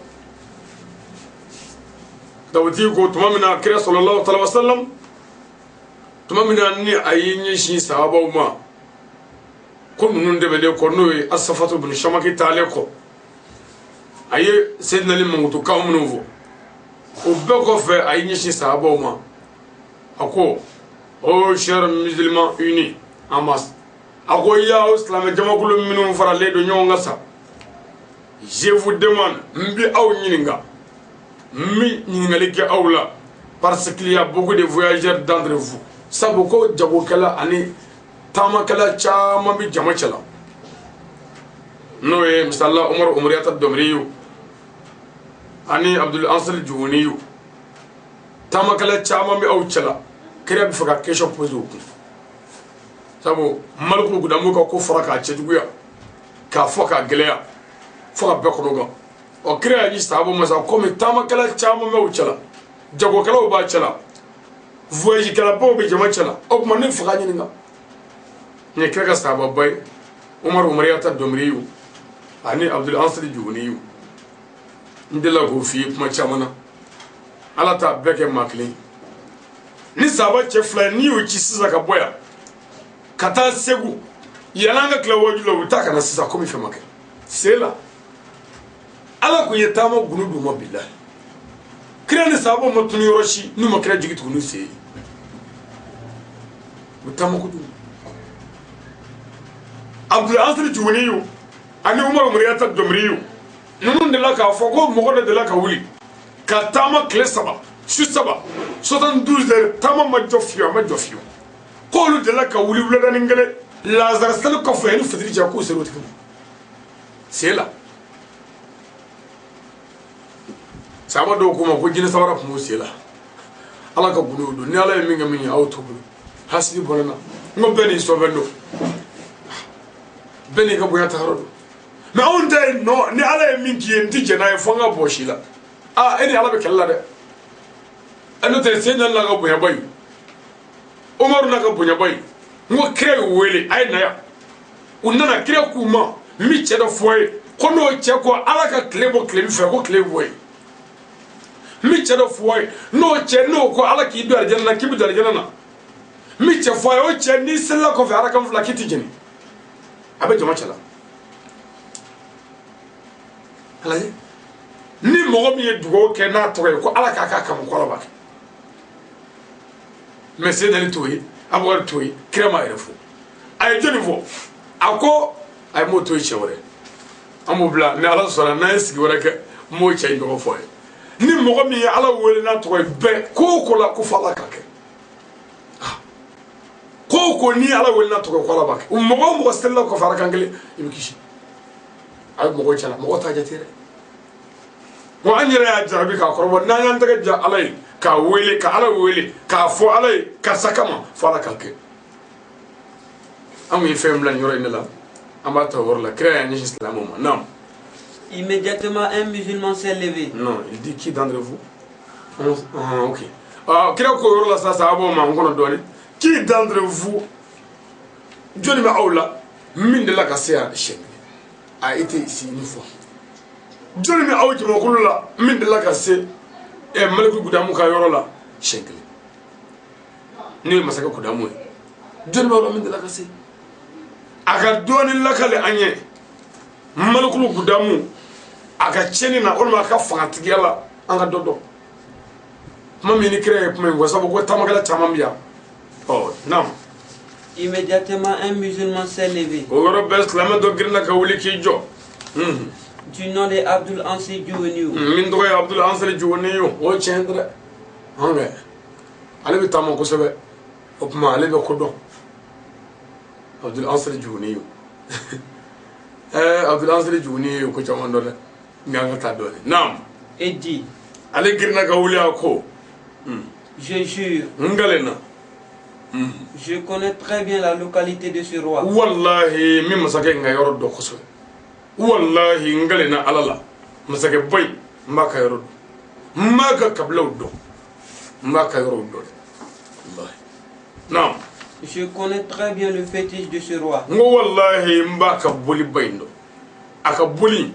Dawudi ko tuma min na kira sallallahu alaihi wasallam, tuma min na ni a y'i ɲɛsin sahabaw ma ko ninnu dɛmɛlen kɔ, n'o ye Asafatu bin Shamaki taalen kɔ, a ye Seydina Ali mankutukan minnu fɔ, o bɛɛ kɔfɛ a y'i ɲɛsin sahabaw ma, a ko: "Ô chers musulmans unis en masse", a ko: "Y'aw silamɛ jamakulu minnu faralen don ɲɔgɔn kan sa, je vous demande", n bɛ aw ɲininka, n bɛ ɲininkali kɛ aw la, "parce qu'il y a beaucoup de voyageurs d'entre vous", sabu ko jagokɛla ani taamakɛla caman bɛ jama cɛ la, n'o ye misali la Umaru Umariyata Dɔmiriyu ani Abdul Ansari Juwuniyu. Taamakɛla caman bɛ aw cɛ la. Kira bɛ fɛ ka question poser u kun, sabu Maliku Gudamu ka ko fɔra k'a cɛjuguya, k'a fɔ k'a gɛlɛya fo ka bɛɛ kɔnɔ gan. Ɔ, kira y'a di sahaba ma sa, komi taamakɛla caman bɛ u cɛ la, jagokɛlaw b'a cɛ la, voyage kɛlabaw bɛ jama cɛ la, o tuma ne faga ɲininka. Nin ye kira ka sahababa ye, Umaru Umariyata Dɔmiriyu ani Abdul Ansari Juwuniyu. N delila k'o f'i ye kuma caman na, Ala t'a bɛɛ kɛ maa kelen ye. Ni sahaba cɛ fila ye, n'i y'o ci sisan ka bɔ yan ka taa Segu, yan'an ka tila waju la, u bɛ taa ka na sisan komi fɛn ma kɛ sen la. Ala kun ye taama gunu d'u ma. Bilahi, kira ni sahaba ma tunu yɔrɔ si n'u ma kira jigi tugu n'u sen ye. U bɛ taama kojugu. Abdul Ansari Juwuniyu ani Umaru Muriyata Dɔmiriyu ninnu delila k'a fɔ ko mɔgɔ dɔ delila ka wuli ka taama tile 3, su 3, 72 heures, taama ma jɔ fiyewu, a ma jɔ fiyewu. K'olu delila ka wuli wuladanin kelen lazara seli kɔfɛ ni fitiri cɛ, k'u sera o tigi ma sen la. Sahaba dɔw k'u ma ko jinɛ sabara tun b'u sen la. Ala ka gundo don, ni Ala ye min kɛ min ye, aw t'o bolo hasidi bɔnɛ na. N ko bɛɛ n'i sɔfɛn don, bɛɛ n'i ka bonya taayɔrɔ don. Mɛ anw ta ye nɔ, ni Ala ye min k'i ye, n ti jɛn n'a ye fo n ka bɔ si la. Aa, e ni Ala bɛ kɛlɛ la dɛ. Ɛ, n'o tɛ Seydina n'a ka bonyaba ye, Umaru n'a ka bonyaba ye, n ko kira y'u wele: "A ye na yan." U nana, kira k'u ma: "N bɛ cɛ dɔ fɔ a ye ko n'o cɛ ko Ala ka tile bɔ tile fɛ, ko tile bɔ yen. N bɛ cɛ dɔ fɔ a ye, n'o cɛ n'o ko Ala k'i don alijana na, k'i bɛ don alijana na. N bɛ cɛ fɔ a ye, o cɛ n'i selila kɔfɛ arakan fila, k'i tɛ jɛni." A bɛ jama cɛ la. Alajɛ, ni mɔgɔ min ye dugawu kɛ n'a tɔgɔ ye ko Ala k'a k'a kama, ko Ala b'a kɛ. Mɛ Seydina t'o ye, Abubakar t'o ye, kira m'a yɛrɛ fɔ. A ye jɔnni fɔ? A ko a ye m'o to yen, cɛ wɛrɛ an b'o bila. Ni Ala sɔnna, n'an ye sigi wɛrɛ kɛ, n b'o cɛ in tɔgɔ fɔ a ye. Ni mɔgɔ min ye Ala wele n'a tɔgɔ ye bɛɛ ko o ko la, ko fo Ala ka kɛ. Ko o ko n'i ye Ala wele n'a tɔgɔ ye, ko Ala b'a kɛ. Mɔgɔ o mɔgɔ selila kɔfɛ arakan kelen, i bɛ kisi. A bɛ mɔgɔw cɛla, mɔgɔw t'a jate dɛ. Wa an yɛrɛ y'a jarabi k'a kɔrɔbɔ, n'an y'an tɛgɛ ja Ala ye k'a wele, ka Ala wele k'a fɔ Ala ye karisa kama, fo Ala k'a kɛ. An kun ye fɛn bila nin yɔrɔ in de la, an b'a ta o yɔrɔ la. Kira y'a ɲɛsin silamɛw ma. Naam. Immédiatement, un musulman s'est levé. Non, il dit: "Qui d'entre vous?" Ah, ok. Ah, kira ko yɔrɔ la sa sahabaw ma, n kɔnɔ dɔɔni: "Qui d'entre vous", jɔnni bɛ aw la min delila ka se yan siɲɛ kelen, a été ici une fois? Jɔnni bɛ aw jamakulu la min delila ka se Maliku Gudamu ka yɔrɔ la siɲɛ kelen, n'o ye masakɛ Kudamu ye? Jɔnni b'aw la min delila ka se? A ka dɔɔni lakale an ye Malikulu Gudamu a ka tiɲɛni na, walima a ka fangatigiya la, an ka dɔ dɔn. Kuma min ni kira ye kuma in fɔ, sabu ko taamakɛla caman bɛ yan. Ɔ, naam. Immédiatement, un musulman s'est levé. O yɔrɔ bɛɛ, silamɛ dɔ girinna ka wuli k'i jɔ. Du nom de Abdul Ansi Djoueniou. Min tɔgɔ ye Abdul Ansari Juwani, o tiɲɛ tɛ dɛ. An kɛ ale bɛ taama kosɛbɛ, o tuma ale bɛ ko dɔn. Abdul Ansari Juwani, Abdul Ansari Juwani ye ko caman dɔn dɛ. Nka an ka taa dɔɔni. Naam. Et dit: Ale girinna ka wuli, a ko: Je jure N galen na. Je connais très bien la localité de ce roi. Wallahi n bɛ masakɛ in ka yɔrɔ dɔn kosɛbɛ. Wallahi n kalenna Ala la, masakɛba in, n b'a ka yɔrɔ dɔn, n b'a ka kabilaw dɔn, n b'a ka yɔrɔw dɔn dɛ, wallahi, naam. Je connais très bien le fétiche de ce roi. N ko wallahi n b'a ka boliba in dɔn, a ka boli,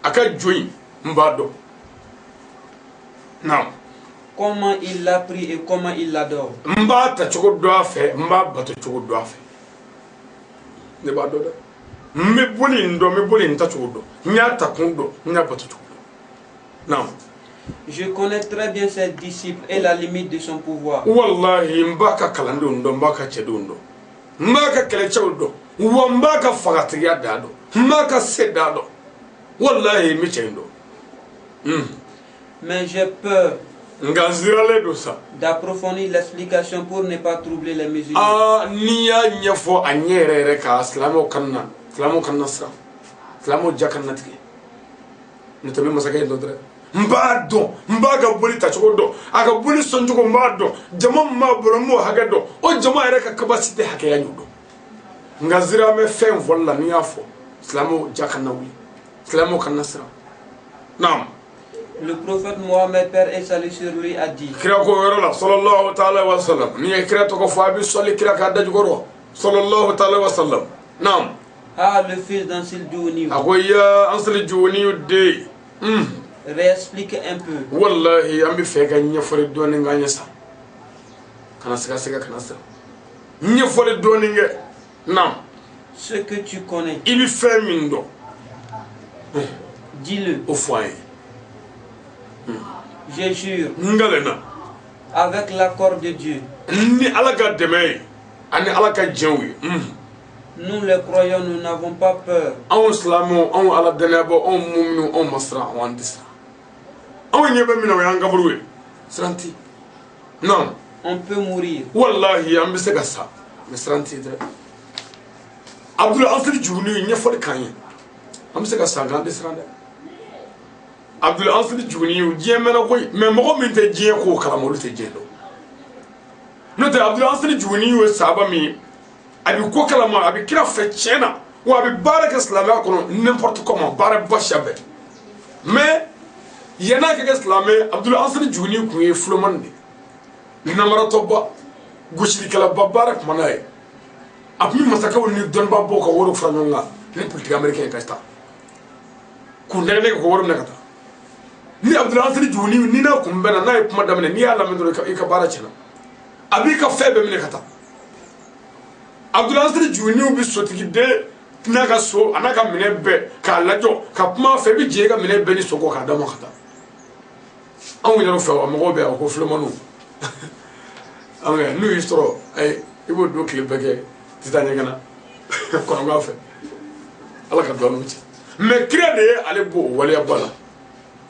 a ka jo in, n b'a dɔn, naam. Comment il l'a pris et comment il l'adore. N b'a ta cogo dɔn a fɛ, n b'a bato cogo dɔn a fɛ, ne b'a dɔn dɛ. N bɛ boli in dɔn, n bɛ boli in ta cogo dɔn, n y'a ta kun dɔn, n y'a bato cogo dɔn, naam. Je connais très bien ses disciples et la limite de son pouvoir. Wallahi n b'a ka kalandenw dɔn, n b'a ka cɛdenw dɔn, n b'a ka kɛlɛcɛw dɔn, wa n b'a ka fangatigiya dan dɔn, n b'a ka se dan dɔn. Wallahi n bɛ cɛ in dɔn. Mais j'ai peur Nka n siralen don sa d'approfondir l'explication pour ne pas troubler les musulmans. Aa, n'i y'a ɲɛfɔ a ɲɛ yɛrɛ yɛrɛ ka silamɛw kana siran, silamɛw ja kana tigɛ. N'o tɛ, n bɛ masakɛ in dɔn dɛ, n b'a dɔn, n b'a ka boli tacogo dɔn, a ka boli sɔncogo n b'a dɔn, jama min b'a bolo n b'o hakɛ dɔn, o jama yɛrɛ ka capacité hakɛya y'o dɔn. Nka sira bɛ fɛn fɔli la, n'i y'a fɔ silamɛw ja kana wuli, silamɛw kana siran, naam. Le prophète Mohammed, paix et salut sur lui, a dit: Kira ko yɔrɔ la, sallallahu taala wa sallam, n'i ye kira tɔgɔ fɔ, a bɛ sɔli kira k'a dajukɔrɔ, sallallahu taala wa sallam, naam. Ah, le fils d'Ansil Djouni, A ko ya Ansali Juwani den, réexplique un peu. Wallahi an bɛ fɛ ka ɲɛfɔli dɔɔni k'an ye sa, kana siga siga, kana siran, ɲɛfɔli dɔɔni kɛ, naam. Ce que tu connais, I bɛ fɛn min dɔn, dis-le. o fɔ an ye. Je jure, N kalenna avec l'accord de Dieu, ni Ala ka dɛmɛ ye ani Ala ka jɛnw ye. Nous les croyants, nous n'avons pas peur. Anw silamɛw, anw Ala danayabɔ, anw muminu, anw ma siran, anw tɛ siran. Anw ɲɛ bɛ min na, o y'an kaburu ye, siran tɛ, non. On peut mourir, Wallahi an bɛ se ka sa, mais siran tɛ dɛ. Abdul Ansari Juguni, ɲɛfɔli k'an ye. An bɛ se ka sa, nka an tɛ siran dɛ. Abdul Ansari Juguni, diɲɛ mɛnna koyi, mais mɔgɔ min tɛ diɲɛ kow kalama, olu tɛ diɲɛ dɔn. N'o tɛ, Abdul Ansari Juguni ye sahaba min ye, a bɛ ko kalama, a bɛ kira fɛ tiɲɛ na, wa a bɛ baara kɛ silamɛya kɔnɔ n'importe comment, baara ba siya bɛɛ. Mais yann'a ka kɛ silamɛ, Abdul Ansari Juguni tun ye fulomani de ye, namaratɔba, gosilikɛlaba, baara tun man n'a ye. A tun bɛ masakɛw ni dɔnnibabaw ka wariw fara ɲɔgɔn kan ni politique américain ka taa k'u nɛgɛ nɛgɛ k'o wari minɛ ka taa. Ni Abdul Ansari Juguni ni n'a kun bɛnna, n'a ye kuma daminɛ, n'i y'a lamɛn dɔrɔn, i ka baara tiɲɛna. A b'i ka fɛn bɛɛ minɛ ka taa. Abdul Ansari Juguni bɛ sotigi den n'a ka so, a n'a ka minɛn bɛɛ k'a lajɔ ka kuma a fɛ, i bɛ jɛ i ka minɛn bɛɛ ni so kɔ k'a d'a ma ka taa. Anw yɛrɛ fɛ wa, mɔgɔw bɛ yan ko filomaniw, anw yɛrɛ n'u y'i sɔrɔ, ayi, i b'o don tile bɛɛ kɛ, tɛ taa ɲɛgɛn na kɔnɔgan fɛ. Ala ka don an n'u cɛ. Mais kira de ye ale bɔ o waleyaba la.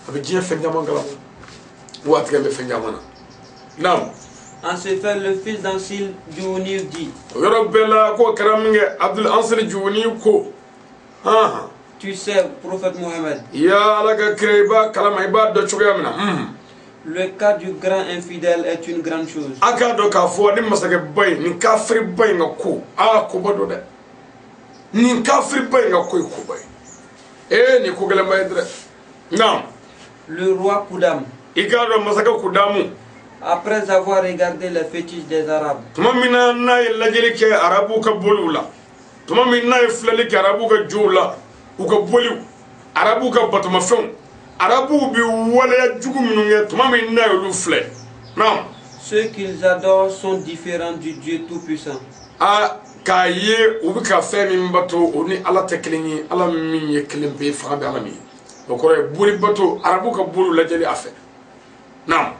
A bɛ diɲɛ fɛn caman kalama, wa a tigɛ bɛ fɛn caman na, naam. En ce fait, le fils d'Ansil Djouni dit: O yɔrɔ bɛɛ la, k'o kɛra min kɛ, Abdul Ansari Juguni ko han: Tu sais, prophète Mohammed, Ya Ala ka kira, i b'a kalama, i b'a dɔn cogoya min na. Le cas du grand infidèle est une grande chose. A k'a dɔn k'a fɔ ni masakɛba in, nin kafiriba in ka ko, aa, koba dɔ dɛ. Nin kafiriba in ka ko ye koba ye, ee, nin ko gɛlɛnba ye dɛ, naam. Le roi Koudam, I k'a dɔn masakɛ Kudamu, après avoir regardé les fétiches des Arabes, tuma min na n'a ye lajɛli kɛ arabuw ka boliw la, tuma min n'a ye filɛli kɛ arabuw ka jow la, u ka boliw, arabuw ka batomafɛnw, arabuw bɛ waleya jugu minnu kɛ, tuma min n'a y'olu filɛ, naam, ceux qu'ils adorent sont différents du Dieu Tout-Puissant. A k'a ye u bɛ ka fɛn min bato, o ni Ala tɛ kelen ye, Ala min ye kelen pe, fanga bɛ Ala min ye. O kɔrɔ ye boli bato, arabuw ka boliw lajɛli a fɛ, naam.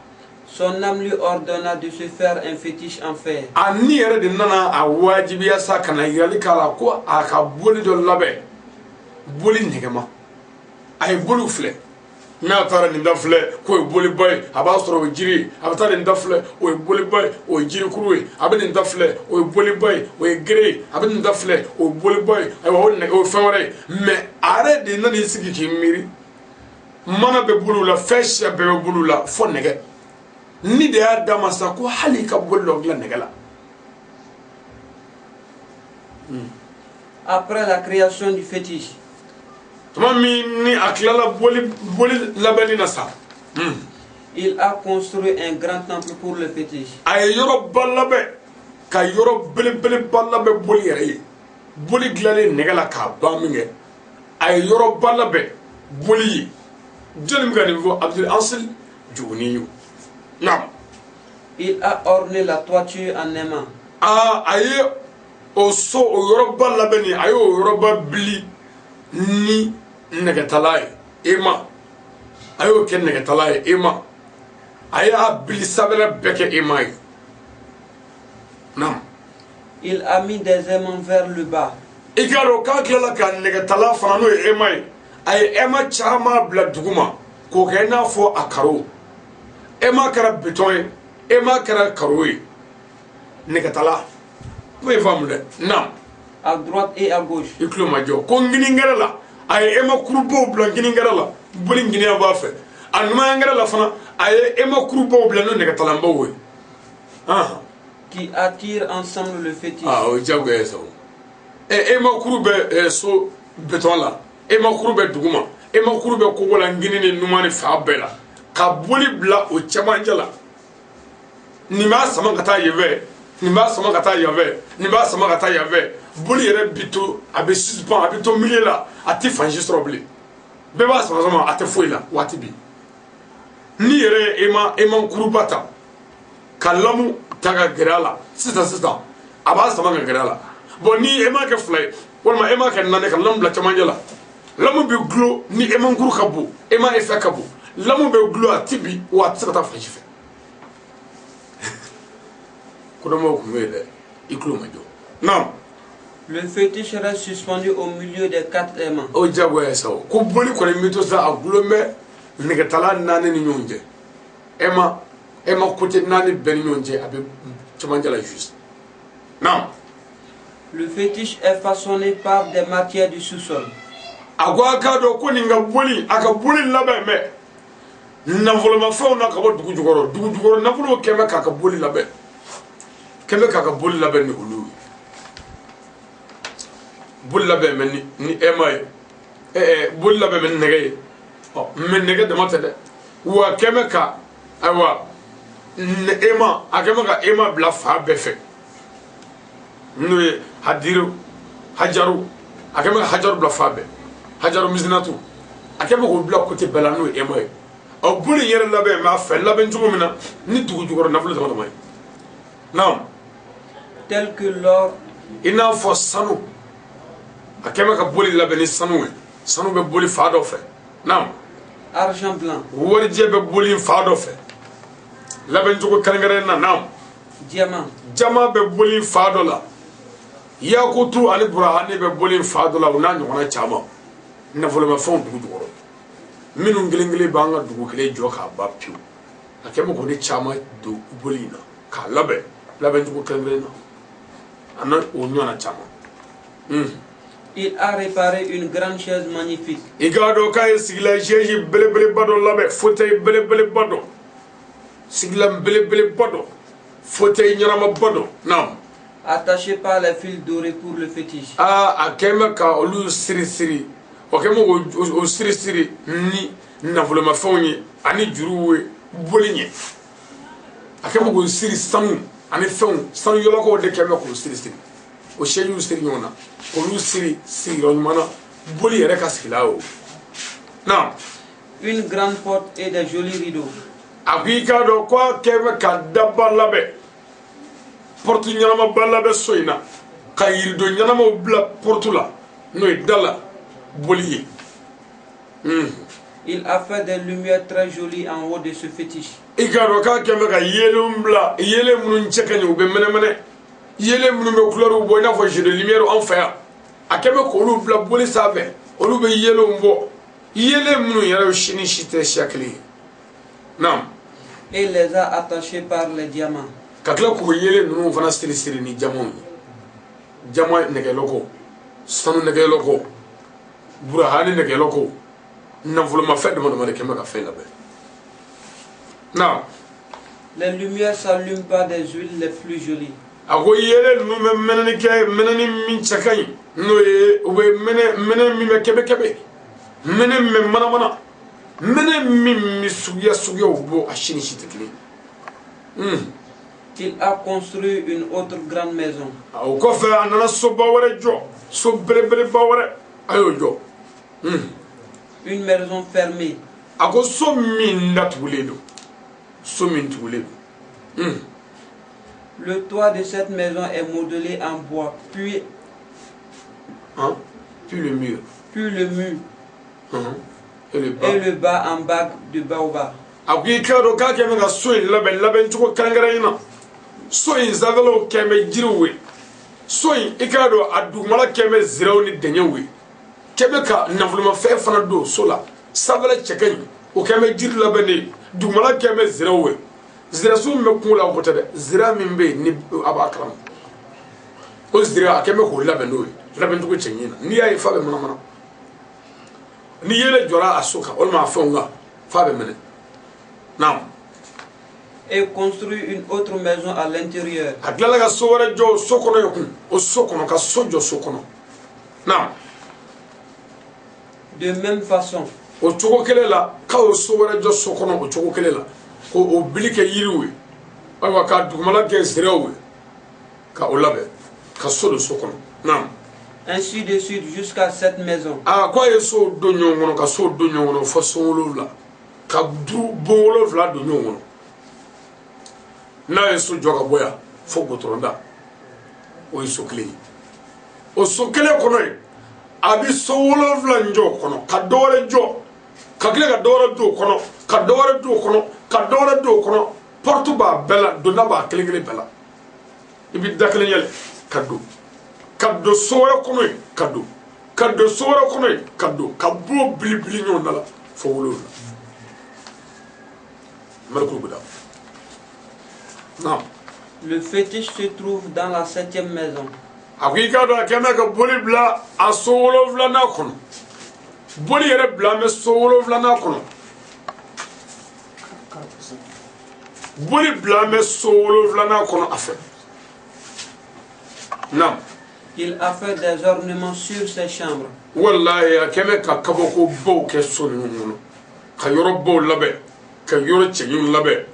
Son âme lui ordonna de se faire un fétiche en fer. A ni yɛrɛ de nana a wajibiya sa ka na yirali k'a la ko a ka boli dɔ labɛn, boli nɛgɛma. A ye boliw filɛ, n'a taara nin da filɛ k'o ye boliba ye, a b'a sɔrɔ o ye jiri ye. A bɛ taa nin da filɛ, o ye boliba ye, o ye jirikuru ye. A bɛ nin da filɛ, o ye boliba ye, o ye gere ye. A bɛ nin da filɛ, o ye boliba ye, ayiwa, o nɛgɛ, o ye fɛn wɛrɛ ye. Mais a yɛrɛ de nana i sigi k'i miiri, mana bɛ bolo la, fɛn siya bɛɛ bɛ bolo la fɔ nɛgɛ. Ni de y'a d'a ma sa ko hali i ka boli dɔ dilan nɛgɛ la. Après la création du fétiche, tuma min ni a tilala boli boli labɛnni na sa, il a construit un grand temple pour le fétiche. A ye yɔrɔba labɛn, ka yɔrɔ belebeleba labɛn boli yɛrɛ ye. Boli dilanlen nɛgɛ la k'a ban min kɛ, a ye yɔrɔba labɛn boli ye. Jɔnni bɛ ka nin fɔ? Abdul Ansil Juguni ye, naam. Il a orné la toiture en aimant. Aa, a ye o so, o yɔrɔba labɛn nin, a ye o yɔrɔba bili ni nɛgɛtala ye, aimant. A y'o kɛ nɛgɛtala ye, aimant. A y'a bili sanfɛla bɛɛ kɛ aimant ye, naam. Il a mis des aimants vers le bas. I k'a dɔn k'a tilala ka nɛgɛtala fana, n'o ye aimant ye, a ye aimant caman bila duguma k'o kɛ i n'a fɔ a carreau. Aimant kɛra béton ye, aimant kɛra carreau ye, nɛgɛtala n'o ye faamu dɛ, naam. À droite et à gauche. I tulo ma jɔ ko ngininkɛrɛ la, a ye aimant kurubaw bila ngininkɛrɛ la, boli nginiya b'a fɛ. A numankɛrɛ la fana, a ye aimant kurubaw bila n'o nɛgɛtalanbaw ye. Qui attirent ensemble le fétiche. Aa, o ye diyagoya ye sa. O ɛ aimant kuru bɛ so béton la, aimant kuru bɛ duguma, aimant kuru bɛ kogo la, ngini ni numan ni fan bɛɛ la, ka boli bila o cɛmancɛ la. Nin b'a sama ka taa yen fɛ, nin b'a sama ka taa yan fɛ, nin b'a sama ka taa yan fɛ. Boli yɛrɛ bi to, a bɛ suspend, a bɛ to milieu la, a tɛ fan si sɔrɔ bilen. Bɛɛ b'a sama sama, a tɛ foyi la. Waati bi n'i yɛrɛ ye aimant kuruba ta ka lame ta ka gɛrɛ a la sisan sisan, a b'a sama ka gɛrɛ a la. Bon, ni aimant kɛ fila ye walima aimant kɛ naani ka lame bila cɛmancɛ la, lame bɛ gulo. Ni aimant kuru ka bon, aimant effet ka bon, lame bɛ gulo, a ti bi wa a tɛ se ka taa fan si fɛ. Kodɔnbaw tun bɛ yen dɛ, i tulo ma jɔ, naam. Le fétiche reste suspendu au milieu des quatre aimants. O diyagoya ye sa. O ko boli kɔni bɛ to sa, a gulon bɛ nɛgɛtala naani ni ɲɔgɔn cɛ, aimant côté naani bɛɛ ni ɲɔgɔn cɛ, a bɛ cɛmancɛ la juste, naam. Le fétiche est façonné par des matières du sous-sol. A ko a k'a dɔn ko nin ka boli, a ka boli labɛn bɛ nafolomafɛnw na ka bɔ dugu jukɔrɔ. Dugu jukɔrɔ nafolo kɛn bɛ k'a ka boli labɛn, kɛn bɛ k'a ka boli labɛn ni olu ye. Boli labɛn bɛ ni aimant ye, boli labɛn bɛ ni nɛgɛ ye. Ɔ mɛ nɛgɛ dama tɛ dɛ, wa kɛn bɛ ka, ayiwa, aimant, a kɛn bɛ ka aimant bila fan bɛɛ fɛ, n'o ye hadiru hajaru. A kɛn bɛ ka hajaru bila fan bɛɛ, hajaru misinatu, a kɛn bɛ k'o bila côté bɛɛ la, n'o ye aimant ye. Ɔ boli in yɛrɛ labɛn b'a fɛ labɛn cogo min na ni dugu jukɔrɔ nafolo dama dama ye, naam. Tels que l'or, I n'a fɔ sanu, a kɛn bɛ ka boli labɛn ni sanu ye. Sanu bɛ boli fa dɔ fɛ, naam. Argent blanc, warijɛ bɛ boli fa dɔ fɛ labɛn cogo kɛrɛnkɛrɛnnen na, naam. Diamant, jama bɛ boli fa dɔ la, yakutu ani burahani bɛ boli fa dɔ la, o n'a ɲɔgɔnna caman, nafolomafɛnw dugu jukɔrɔ minnu kelen kelen b'an ka dugu kelen jɔ k'a ban pewu. A kɛ bɛ k'o de caman don boli in na k'a labɛn labɛn cogo kɛrɛnkɛrɛnnen na, a n'a o ɲɔgɔnna caman. Il a réparé une grande chaise magnifique. I k'a dɔn k'a ye sigilan chaise belebeleba dɔ labɛn, fauteuil belebeleba dɔ, sigilan belebeleba dɔ, fauteuil ɲɛnamaba dɔ, naam. Attachée par les fils dorés pour le fétiche. Aa, a kɛn bɛ ka olu siri siri, o kɛn bɛ k'o siri siri ni nafolomafɛnw ye ani juruw ye boli ɲɛ. A kɛn bɛ k'o siri sanu ani fɛnw, sanu yɔlɔkɔw de kɛn bɛ k'o siri siri, o sɛjiw siri ɲɔgɔn na, k'olu siri sigiyɔrɔ ɲuman na, boli yɛrɛ ka sigila o, naam. Une grande porte et des jolis rideaux. A ko i k'a dɔn ko a kɛn bɛ ka daba labɛn, porte ɲɛnamaba labɛn so in na, ka yirido ɲɛnamaw bila porte la, n'o ye da la boli ye. Il a fait des lumières très jolies en haut de ce fétiche. I k'a dɔn k'a kɛn bɛ ka yeelenw bila, yeelen minnu cɛ ka ɲi, u bɛ mɛnɛmɛnɛ, yeelen minnu bɛ couleur bɔ i n'a fɔ jeu de lumière an fɛ yan. A kɛn bɛ k'olu bila boli sanfɛ, olu bɛ yeelenw bɔ, yeelen minnu yɛrɛ si ni si tɛ siya kelen ye, naam. Et les a attachés par les diamants. Ka tila k'o yeelen ninnu fana siri siri ni jamaw ye, jama nɛgɛlɔkɔ, sanu nɛgɛlɔkɔ, burahani nɛgɛlɔkɔ, nafolomafɛn dama dama de kɛn bɛ ka fɛn labɛn, naam. Les lumières s'allument par des huiles les plus jolies. A ko yeelen ninnu bɛ mɛnɛni kɛ, mɛnɛni min cɛ ka ɲi, n'o ye u bɛ mɛnɛ, mɛnɛ min bɛ kɛbɛkɛbɛ, mɛnɛ min bɛ manamana, mɛnɛ min bɛ suguya suguyaw bɔ, a si ni si tɛ kelen ye. Il a construit une autre grande maison. O kɔfɛ, a nana soba wɛrɛ jɔ, so belebeleba wɛrɛ, a y'o jɔ. Une maison fermée. A ko so min datugulen don, so min tugulen don. Le toit de cette maison est modelé en bois, puis, Hein? Puis le mur. Puis le mur Et le bas. Et le bas en bague de baobab. A ko i k'a dɔn k'a kɛ bɛ ka so in labɛn labɛncogo kɛrɛnkɛrɛn na. So in sanfɛlaw kɛn bɛ jiriw ye. So in, i k'a dɔn, a dugumala kɛn bɛ ziraw ni dɛɲɛw ye, kɛn bɛ ka nafolomafɛn fana don so la. Sanfɛla cɛ ka ɲi, o kɛn bɛ jiri labɛn de ye. Dugumala kɛn bɛ ziraw ye. Zirasun min bɛ kungo la, o ko tɛ dɛ. Zira min bɛ yen ni a b'a kalama, o zira, a kɛn bɛ k'o labɛn n'o ye labɛncogo cɛ ɲi na. N'i y'a ye f'a bɛ manamana, ni yɛlɛ jɔra a so kan walima a fɛnw kan, f'a bɛ minɛ. Naam. Et construit une autre maison à l'intérieur. A tilala ka so wɛrɛ jɔ so kɔnɔ yen kun, o so kɔnɔ, ka so jɔ so kɔnɔ. Naam. De même façon, O cogo kelen la, k'a y'o so wɛrɛ jɔ so kɔnɔ o cogo kelen la, k'o o bili kɛ yiriw ye, ayiwa, ka dugumala kɛ ziraw ye, ka o labɛn ka so don so kɔnɔ. Naam. Ainsi de suite jusqu'à sept maisons. Aa, ko a ye sow don ɲɔgɔn kɔnɔ, ka sow don ɲɔgɔn kɔnɔ fo so 7, ka du bon 7 don ɲɔgɔn kɔnɔ. N'a ye so jɔ ka bɔ yan fo gotɔrɔnda, o ye so kelen ye. O so kelen kɔnɔ yen, a bɛ so 7 jɔ o kɔnɔ, ka dɔ wɛrɛ jɔ, ka tila ka dɔ wɛrɛ don o kɔnɔ, ka dɔ wɛrɛ don o kɔnɔ, ka dɔ wɛrɛ don o kɔnɔ. Porte b'a bɛɛ la, donda b'a kelen kelen bɛɛ la. I bɛ da kelen yɛlɛ ka don, ka don so wɛrɛ kɔnɔ yen, ka don, ka don so wɛrɛ kɔnɔ yen, ka don, ka bɔ bili bili ɲɔgɔn da la fo 7. Malikulu bɛ da. Naam. Le fétiche se trouve dans la septième maison. A ko i k'a dɔn, a kɛn bɛ ka boli bila a so wolonfilanan kɔnɔ. Boli yɛrɛ bila bɛ so wolonfilanan kɔnɔ. Boli bila bɛ so wolonfilanan kɔnɔ a fɛ. Naam. Il a fait des ornements sur ses chambres. Walayi, a kɛn bɛ ka kabakobaw kɛ so ninnu kɔnɔ, ka yɔrɔbaw labɛn, ka yɔrɔ cɛɲiw labɛn,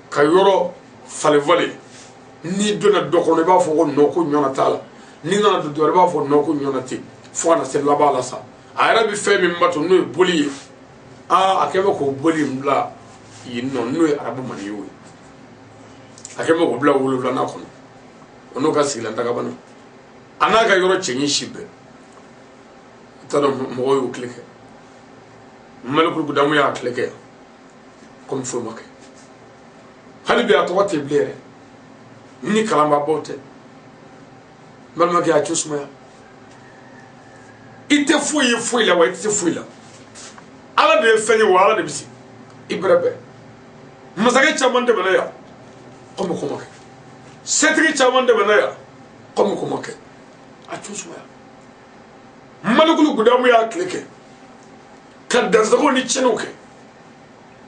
ka yɔrɔ falen falen. N'i donna dɔ kɔnɔ, i b'a fɔ ko nɔ ko ɲɔna t'a la. N'i nana don dɔ wɛrɛ, i b'a fɔ nɔ ko ɲɔna tɛ, fo ka na se laban la sa. A yɛrɛ bɛ fɛn min bato, n'o ye boli ye, aa, a kɛn bɛ k'o boli in bila yen nɔ, n'o ye arabu maniyew ye. A kɛn bɛ k'o bila wolonfilanan kɔnɔ, o n'o ka sigilan dagabana, a n'a ka yɔrɔ cɛɲi si bɛɛ. I t'a dɔn mɔgɔw y'o tile kɛ. Malikulu Gudamu y'a tile kɛ yan komi foyi ma kɛ. Hali bi a tɔgɔ tɛ bilen yɛrɛ, ni kalanbaabaw tɛ. N balimakɛ, a tɛ sumaya. I tɛ foyi ye foyi la wa, i tɛ se foyi la. Ala de ye fɛn ye wa, Ala de bɛ se i bɛrɛ bɛɛ. Masakɛ caman tɛmɛna yan komi ko ma kɛ. Setigi caman tɛmɛna yan komi ko ma kɛ. A tɛ sumaya. Malikulu Gudamu y'a tile kɛ ka dansago ni tiɲɛniw kɛ.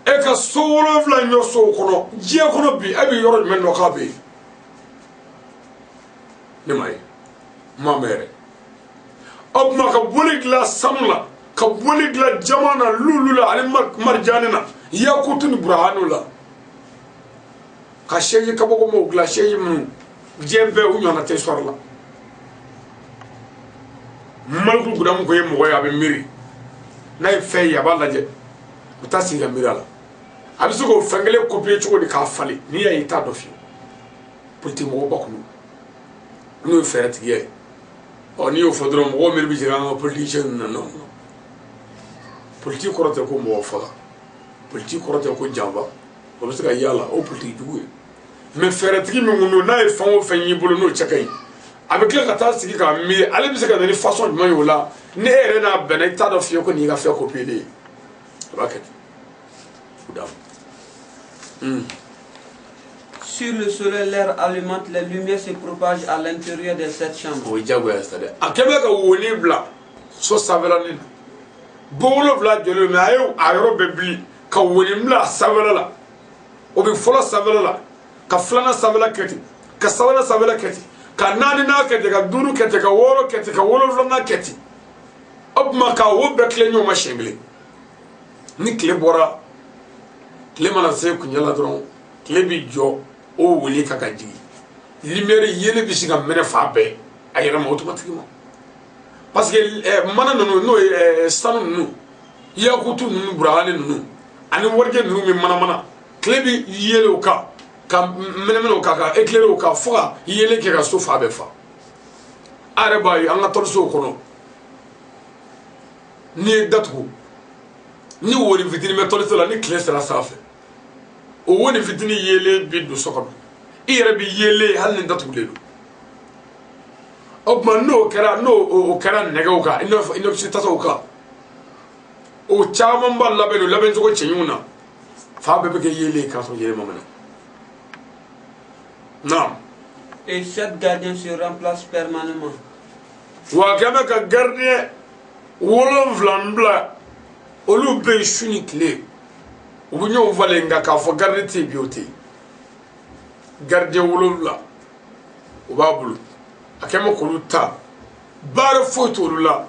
E ka so 7 ɲɔ sow kɔnɔ diɲɛ kɔnɔ bi, e bɛ yɔrɔ jumɛn dɔn k'a bɛ yen? Ne ma ye, n m'a mɛn yɛrɛ. O tuma, ka boli dilan sanu la, ka boli dilan jama na, lulu la ani marijani na, yakutu ni burahanu la, ka sɛji kabakomaw dilan, sɛji minnu diɲɛ bɛɛ u ɲɔgɔnna tɛ sɔrɔ la. Malikulu Gudamu ko ye mɔgɔ ye, a bɛ miiri. N'a ye fɛn ye, a b'a lajɛ, u t'a sigi ka miiri a la. A bɛ se k'o fɛn kelen copier cogo di k'a falen? N'i y'a ye, i t'a dɔn fiyewu. Politique mɔgɔw ba kun n'o ye fɛɛrɛtigiya ye. Ɔ, n'i y'o fɔ dɔrɔn, mɔgɔw miiri bɛ jigin an ka politicien ninnu na. Non, politique kɔrɔ tɛ ko mɔgɔ faga, politique kɔrɔ tɛ ko janfa. O bɛ se ka y'a la, o politique jugu ye. Mais fɛɛrɛtigi min kun don, n'a ye fɛn o fɛn y'i bolo n'o cɛ ka ɲi, a bɛ tila ka taa sigi k'a miiri ale bɛ se ka na ni façon jumɛn ye o la. Ni e yɛrɛ n'a bɛnna, i t'a dɔn fiyewu ko nin y'i ka fɛn copier ye. A b'a kɛ ten o d'a ma. Sur le soleil, l'air alimente, les lumières se propagent à l'intérieur de cette chambre. O ye diyagoya ye sa dɛ. A kɛ bɛ ka woni bila so sanfɛla nin na, bon 7 jɔlen, mais a ye a yɔrɔ bɛɛ bili ka woni bila a sanfɛla la. O bɛ fɔlɔ sanfɛla la, ka filanan sanfɛla kɛ ten. Ka sabanan sanfɛla kɛ ten, ka naaninan kɛ ten, ka duuru kɛ ten, ka wɔɔrɔ kɛ ten, ka wolonfilanan kɛ ten. O tuma ka wo bɛɛ tilen ɲɔgɔn ma siɲɛ kelen. Ni tile bɔra, tile mana se kuncɛ la dɔrɔn, tile bi jɔ o wuli kan ka jigin. Lumière yelen bɛ se ka mɛnɛ fan bɛɛ a yɛrɛ ma automatiquement, parce que mana ninnu, n'o ye sanu ninnu, yakutu ninnu, burahani ninnu ani warijɛ ninnu bɛ manamana. Tile bɛ yelen o kan ka mɛnɛmɛnɛ o kan, ka éclairer o kan, fo ka yelen kɛ ka so fan bɛɛ fa. A yɛrɛ b'a ye an ka tɔlisow kɔnɔ, n'i ye datugu ni woni fitinin bɛ tɔliso la, ni tile sera sanfɛ, o woni fitinin yelen bɛ don so kɔnɔ, i yɛrɛ bɛ yelen hali ni datugulen don. O tuma n'o kɛra, n'o o kɛra nɛgɛw kan, i n'a fɔ inox tasaw kan, o caman b'a labɛn don labɛncogo cɛɲiw na, fan bɛɛ bɛ kɛ yelen k'a sɔrɔ yelen ma minɛ. Naam. Et sept gardiens se remplacent permanemment. Wa kɛ bɛ ka gardien 7 bila, olu bɛ yen su ni tile, u bɛ ɲɔgɔn falen. Nka k'a fɔ gardien tɛ yen bi, o tɛ yen. Gardien 7 o b'a bolo, a kɛ bɛ k'olu ta, baara foyi t'olu la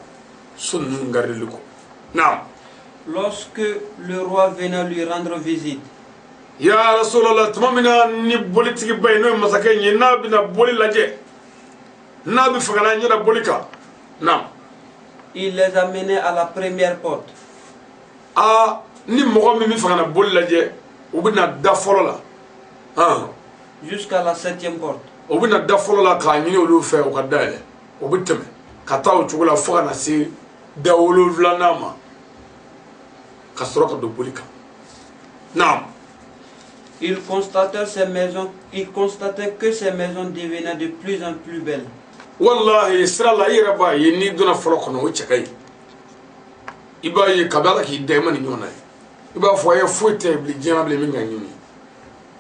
so ninnu gardeli kɔ. Naam. Lorsque le roi venait lui rendre visite, Ya Rasulallah, tuma min na ni bolitigiba ye, n'o ye masakɛ in ye, n'a bɛna boli lajɛ, n'a bɛ fɛ ka n'a ɲɛ da boli kan, naam. Il les amenait à la première porte. Aa, ni mɔgɔ min bɛ fɛ ka na boli lajɛ, u bɛ na da fɔlɔ la han. Jusqu'à la septième porte. U bɛ na da fɔlɔ la k'a ɲini olu fɛ u ka dayɛlɛ. U bɛ tɛmɛ ka taa o cogo la fo ka na se da wolonfilanan ma, ka sɔrɔ ka don boli kan. Naam. Il constatait que ces maisons devenaient de plus en plus belles. Wallahi, sira la, i yɛrɛ b'a ye, n'i donna fɔlɔ kɔnɔ, o cɛ ka ɲi. I b'a ye kabi Ala k'i da, i ma nin ɲɔgɔn na ye. I b'a fɔ e foyi tɛ bilen diɲɛ na bilen min ka ɲini.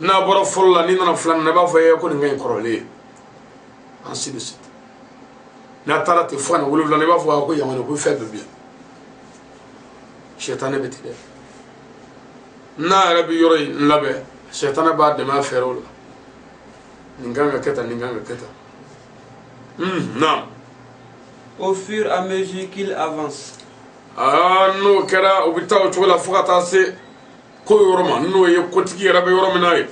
N'a bɔra fɔlɔ la, n'i nana filanan na, i b'a fɔ e ko nin ka ɲi kɔrɔlen ye, ainsi de suite. N'a taara ten fo ka na wolonwula, i b'a fɔ ko yan kɔni, ko fɛn bɛɛ bi yan. Sɛtanɛ bɛ ten dɛ. N'a yɛrɛ bɛ yɔrɔ in labɛn, sɛtanɛ b'a dɛmɛ a fɛɛrɛw la. Nin kan ka kɛ tan, nin kan ka kɛ tan. Naam. Au fur et à mesure qu'il avance, Aa, n'o kɛra, u bɛ taa o cogo la fo ka taa se ko yɔrɔ ma, n'o ye kotigi yɛrɛ bɛ yɔrɔ min na ye.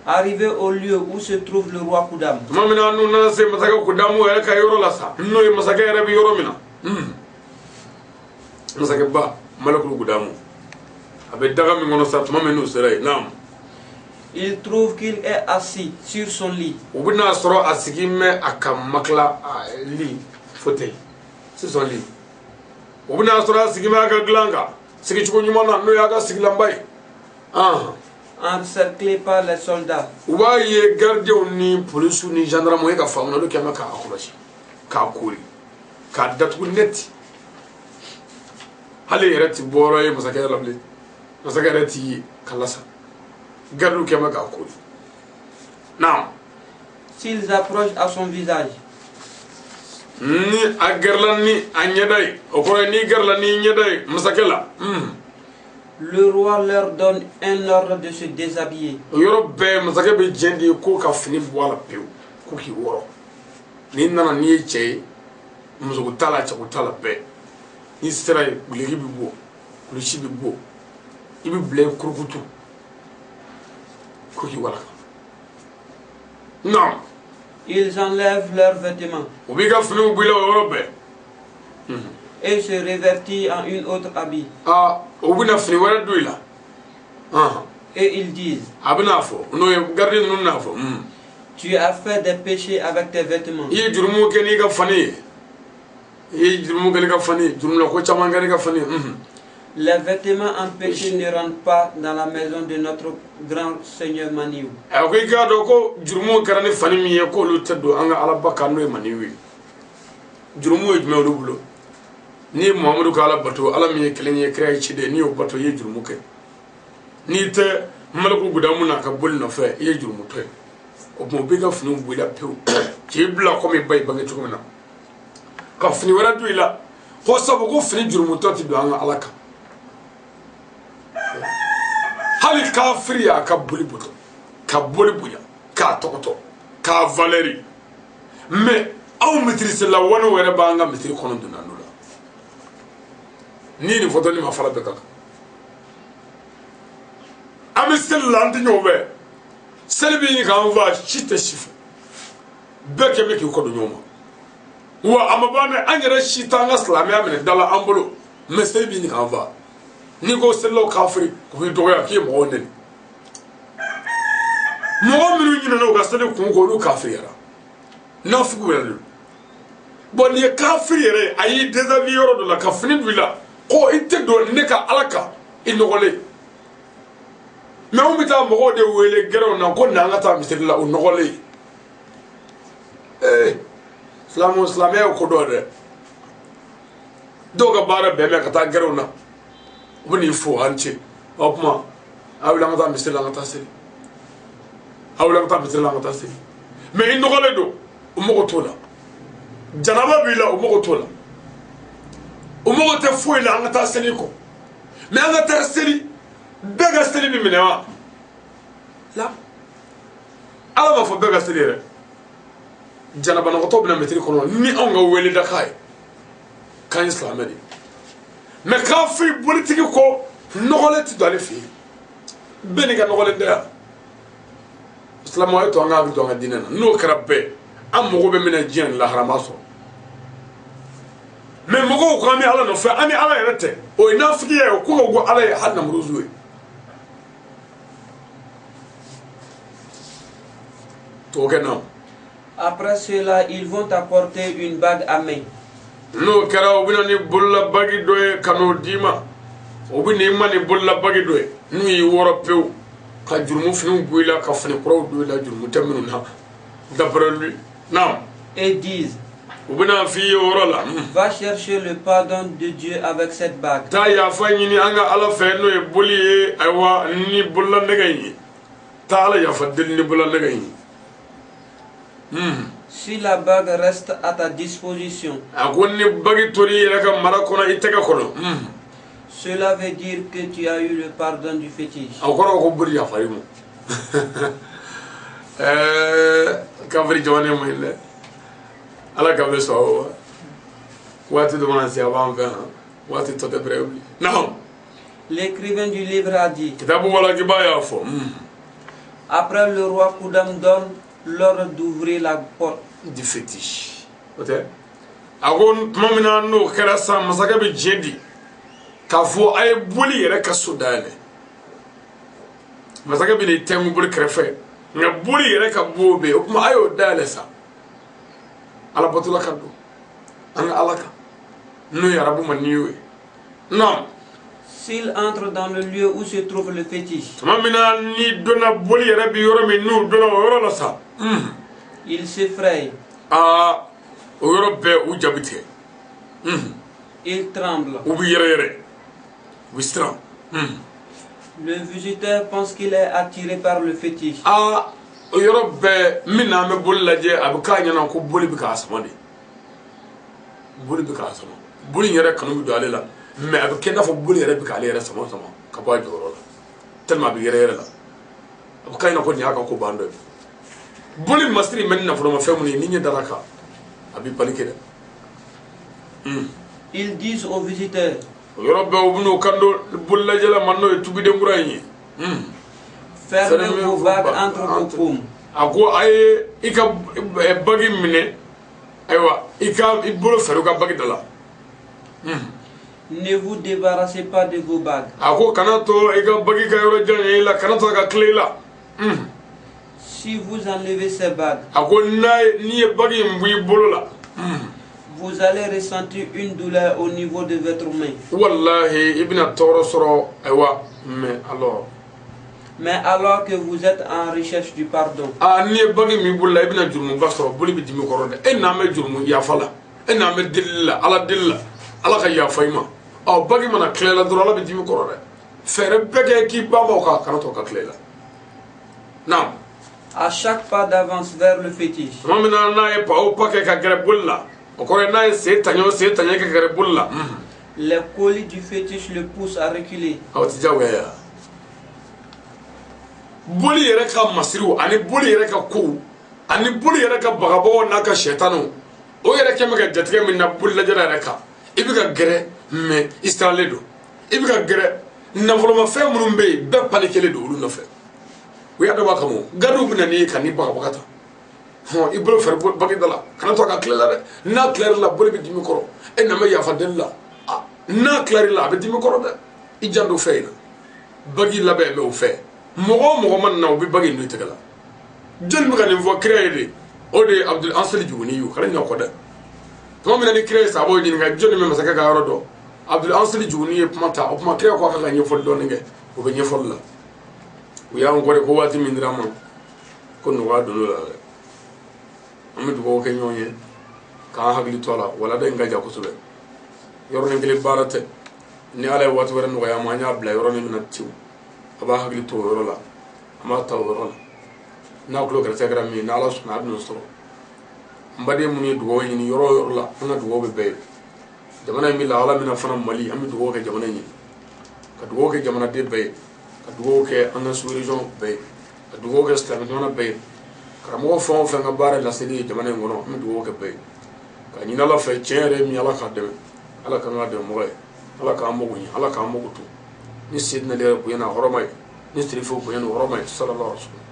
Arrivé au lieu où se trouve le roi Koudam, Tuma min na n'u nana se masakɛ Kudamu yɛrɛ ka yɔrɔ la sa, n'o ye masakɛ yɛrɛ bɛ yɔrɔ min na, masakɛba Malakulu Kudamu a bɛ daga min kɔnɔ sa, tuma min n'u sera yen, naam. Il trouve qu'il est assis sur son lit, U bɛna sɔrɔ a sigi mɛ a ka matelas lit, fauteuil, sur son lit. U bɛna sɔrɔ a sigi mɛ a ka dilan kan sigicogo ɲuman na, n'o y'a ka sigilanba ye. Encerclé par les soldats. U b'a ye garidiɲɛw ni polisiw ni gendarmew ye ka faamu na, olu kɛn bɛ k'a kɔlɔsi, k'a kori, k'a datugu net. Hali yɛrɛ ti bɔ yɔrɔ ye masakɛ yɛrɛ la bilen, masakɛ yɛrɛ ti ye ka lasa, garidiw kɛn bɛ k'a kori. Naam. S'ils approchent à son visage, Ni a gɛrɛla ni a ɲɛda ye, o kɔrɔ ye n'i gɛrɛla n'i ɲɛda ye masakɛ la, le roi leur donne un ordre de se déshabiller. O yɔrɔ bɛɛ, masakɛ bɛ jɛn de ye ko ka fini bɔ a la pewu, ko k'i wɔrɔ. N'i nana, n'i ye cɛ ye, musoko t'a la, cɛko t'a la, bɛɛ n'i sera yen, guloki bɛ bɔ, kulusi bɛ bɔ, i bɛ bila yen kurukutu ko k'i walaka. Naam. Ils enlèvent leurs vêtements U b'i ka finiw bɔ i la o yɔrɔ bɛɛ. Et se revêtir en une autre habit. Aa, u bɛna fini wɛrɛ don i la. Et ils disent, A bɛna fɔ, n'o ye garidi ninnu bɛna fɔ. Tu as fait des péchés avec tes vêtements. I ye jurumu kɛ n'i ka fani ye, i ye jurumu kɛ n'i ka fani ye, jurumula ko caman kɛ n'i ka fani ye. Les vêtements en péché ne rentrent pas dans la maison de notre grand Seigneur Maniou. A ko i k'a dɔn ko jurumu kɛra ni fani min ye, k'olu tɛ don an ka Alaba kan, n'o ye Maniyu ye. Jurumu ye jumɛn olu bolo? N'i ye Muhamadu ka Ala bato, Ala min ye kelen ye, kira ye ciden, n'i y'o bato, i ye jurumu kɛ. N'i tɛ Maliku Gudamu n'a ka boli nɔfɛ, i ye jurumutɔ ye. O tuma u b'i ka finiw bɔ i la pewu k'i bila komi i ba y'i bange cogo min na, ka fini wɛrɛ don i la, ko sabu ko fini jurumutɔ tɛ don an ka Ala kan. Hali kafiri y'a ka boli bato. Ka boli bonya, k'a tɔgɔtɔ, k'a valeur. Mais anw misirisela walew yɛrɛ b'an ka misiri kɔnɔ donna n'o la. N'i ye nin fɔtɔ ni ma fara bɛɛ ka kan. An bɛ seli la, an tɛ ɲɔgɔn fɛ. Seli bɛ ɲini k'an fa, si tɛ si fɛ. Bɛɛ kɛ bɛ k'i kɔ don ɲɔgɔn ma. Wa a ma ban dɛ, an yɛrɛ si t'an ka silamɛya minɛ da la an bolo. Mais seli bɛ ɲini k'an fa. N'i ko selilaw kafiri, k'u b'i dɔgɔya k'i ye mɔgɔw nɛni. Mɔgɔ minnu ɲinɛna u ka seli kun kɔ, olu kafiriyara. Nafigiw yɛrɛ de don. Bon, nin ye kafiri yɛrɛ ye, a y'i déshabillé yɔrɔ dɔ la ka fini don i la ko i tɛ don ne ka Ala kan i nɔgɔlen. Mais anw bɛ taa mɔgɔw de wele gɛrɛnw na ko n'an ka taa misiri la, o nɔgɔlen. Ee, silamɛ, silamɛya ye ko dɔ dɛ. Dɔw ka baara bɛn bɛ ka taa gɛrɛnw na, u bɛ n'i fo an ce o tuma, a wuli an ka taa misiri la, an ka taa seli, a wuli an ka taa misiri la, an ka taa seli. Mais i nɔgɔlen don, o mago t'o la. Janaba b'i la, o mago t'o la. O mago tɛ foyi la an ka taa seli kɔ. Mais an ka taa seli, bɛɛ ka seli bɛ minɛ wa? La, Ala b'a fɔ bɛɛ ka seli yɛrɛ. Janabanagɔtɔ bɛna misiri kɔnɔ ni anw ka wele daga ye k'an ye silamɛ de ye. Mais kafiri bolitigi ko nɔgɔlen tɛ don ale fɛ yen. Bɛɛ n'i ka nɔgɔlen tɛ yan. Silamɛw, ye to an ka hakili to an ka diinɛ na. N'o kɛra bɛɛ, an mago bɛ min na diɲɛ ni lahara, an b'a sɔrɔ. Mais mɔgɔw ko an bɛ Ala nɔfɛ, an ni Ala yɛrɛ tɛ, o ye nafigiya ye. O ko Ala ye hali namuruzu ye. Tubabukɛ na. Après cela, ils vont t'apporter une bague à main. N'o kɛra, u bɛna ni bololabagi dɔ ye ka n'o d'i ma. U bɛ n'i ma ni bololabagi dɔ ye, n'u y'i wɔrɔ pewu ka jurumu finiw bɔ i la, ka fini kuraw don i la, jurumu tɛ minnu na, d'après lui. Naam. Et disent, U bɛna f'i ye o yɔrɔ la. Va chercher le pardon de Dieu avec cette bague. Taa yafa ɲini an ka Ala fɛ n'o ye boli ye. Ayiwa, ni bololanɛgɛ in ye, taa Ala yafa deli ni bololanɛgɛ in ye. Si la bague reste à ta disposition, A ko ni bagi tori i yɛrɛ ka mara kɔnɔ, i tɛgɛ kɔnɔ, cela veut dire que tu as eu le pardon du fétiche. A kɔrɔ ko boli yafari ma. Ɛɛ, kafiri jamana ma ɲi dɛ. Ala ka bɛ sɔn o waati dɔ mana se, a b'an fɛ yan, waati tɔ tɛ bɛrɛ wuli. Naam. L'écrivain du livre a dit, Kitabu walakiba y'a fɔ. Après, le roi Koudam donne l'ordre d'ouvrir la porte. Du fétiche, o tɛ. A ko tuma min na n'o kɛra sa, masakɛ bɛ diɲɛ di k'a fɔ a ye boli yɛrɛ ka so dayɛlɛ. Masakɛ bɛ n'i tɛnku boli kɛrɛfɛ, nka boli yɛrɛ ka bon bɛ yen. O tuma a y'o dayɛlɛ sa, Ala batola ka don an ka Ala kan, n'o ye arabu ma n'i y'o ye. Non. S'il entre dans le lieu où se trouve le fétiche, Tuma min na n'i donna boli yɛrɛ bi yɔrɔ min, n'u donna o yɔrɔ la sa, il s'effraie, aa, o yɔrɔ bɛɛ u ja bɛ tigɛ. Il tremble. U bɛ yɛrɛ yɛrɛ, u bɛ siran. Le visiteur pense qu'il est attiré par le fétiche. Aa, o yɔrɔ bɛɛ min na an bɛ boli lajɛ, a bɛ k'a ɲɛna ko boli bɛ k'a sama de, boli bɛ k'a sama. Boli in yɛrɛ kanu bɛ don ale la, mais a bɛ kɛ i n'a fɔ boli yɛrɛ bɛ k'ale yɛrɛ sama sama ka bɔ a jɔyɔrɔ la, tellement a bɛ yɛrɛ yɛrɛ la. A bɛ k'a ɲɛna ko nin y'a ka ko ban dɔ ye. Boli masiri bɛ ni nafolomafɛn minnu ye, ni ɲɛ dara kan, a b'i paniquer dɛ. Ils disent aux visiteurs, O yɔrɔ bɛɛ, u bɛn'o kan don bolilajɛla ma, n'o ye tubiden kura in ye. Fermez Fermez vos vos bagues bagues entre vos entre- paumes. A ko a ye i ka bagi minɛ, ayiwa, i ka i bolo fɛrɛ i ka bagi da la. Ne vous débarrassez pas de vos bagues. A ko kana to i ka bagi ka yɔrɔ jan ye i la, kana to a ka tile i la. Si vous enlevez ces bagues, A ko n'a ye n'i ye bagi in bɔ i bolo la, vous allez ressentir une douleur au niveau de votre main. Walahi, i bɛna tɔɔrɔ sɔrɔ. Ayiwa, mais alors, Mais alors que vous êtes en recherche du pardon, aa, n'i ye bagi min bolo la, i bɛna jurumuba sɔrɔ. Boli bɛ dimi kɔrɔ dɛ. E n'an bɛ jurumu yafa la, e n'an bɛ delili la, Ala deli la, Ala ka yafa i ma. Ɔ, bagi mana tila i la dɔrɔn, Ala bɛ dimi kɔrɔ dɛ. Fɛɛrɛ bɛɛ kɛ k'i ba ma o kan, kana to ka tila i la. Naam. À chaque pas d'avance vers le fétiche, Tuma min na n'a ye pa o pa kɛ ka gɛrɛ boli la, o kɔrɔ ye n'a ye sen taɲɛ o sen taɲɛ kɛ ka gɛrɛ boli la, les colis du fétiche le poussent à reculer. Aw ti diyagoya ya. Boli yɛrɛ ka masiriw ani boli yɛrɛ ka kow ani boli yɛrɛ ka bagabagaw n'a ka sɛtaniw, o yɛrɛ kɛ bɛ ka jatigɛ min na boli lajara yɛrɛ kan. I bɛ ka gɛrɛ, mais i siralen don. I bɛ ka gɛrɛ, nafolomafɛn minnu bɛ yen, bɛɛ panikelen don olu nɔfɛ. U y'a dabɔ a kama, garidiw bɛ na n'i ye ka n'i bagabaga tan. Hɔn, i bolo fɛrɛ bagi da la, kana to a ka tila la dɛ. N'a tilar'i la, boli bɛ dimi kɔrɔ. E na bɛ yafa deli la, n'a tilar'i la, a bɛ dimi kɔrɔ dɛ. I janto fɛn in na, bagi labɛn bɛ o fɛ. Mɔgɔ o mɔgɔ mana na, u bɛ bagi in don i tɛgɛ la. Jɔnni bɛ ka nin fɔ kira ye de? O de ye Abdul Ansali Juguni ye. O kana ɲinɛ o kɔ dɛ. Tuma min na ni kira ye sahabaw ɲininka jɔnni bɛ masakɛ ka yɔrɔ dɔn, Abdul Ansali Juguni ye kuma ta. O kuma, kira ko a ka ka ɲɛfɔli dɔɔni kɛ. O bɛ ɲɛfɔli la, u y'an kɔrɔ ko waati min dira an ma, ko nɔgɔya donn'o la dɛ. An bɛ dugawu kɛ ɲɔgɔn ye k'an hakili to a la. Walada in ka jan kosɛbɛ, yɔrɔnin kelen baara tɛ. Ni Ala ye waati wɛrɛ nɔgɔya an ma, an y'a bila yɔrɔnin min na tewu, a b'a hakili to o yɔrɔ la, an b'a ta o yɔrɔ la. N'a tulo gɛrɛsɛgɛ kɛra min ye, n'Ala sɔnna, a bɛn'o sɔrɔ. N baden minnu ye dugawu ɲini yɔrɔ o yɔrɔ la, an ka dugawu bɛ bɛɛ ye. Jamana in bɛ lahala min na fana, Mali, an bɛ dugawu kɛ jamana in ye, ka dugawu kɛ jamanaden bɛɛ ye, ka dugawu kɛ an ka sous-région bɛɛ ye, ka dugawu kɛ silamɛ jamana bɛɛ ye. Karamɔgɔ fɛn o fɛn ka baara laseli ye jamana in kɔnɔ, an bɛ dugawu kɛ bɛɛ ye, ka ɲini Ala fɛ. Tiɲɛ yɛrɛ ye min ye, Ala k'a dɛmɛ, Ala k'an ka dɛmɛmɔgɔ ye, Ala k'an mago ɲɛ, Ala k'an mago to ni Seydina yɛrɛ bonya n'a hɔrɔma ye, ni sirifu bonya ni hɔrɔma ye, sallallahu alaihi wasallam.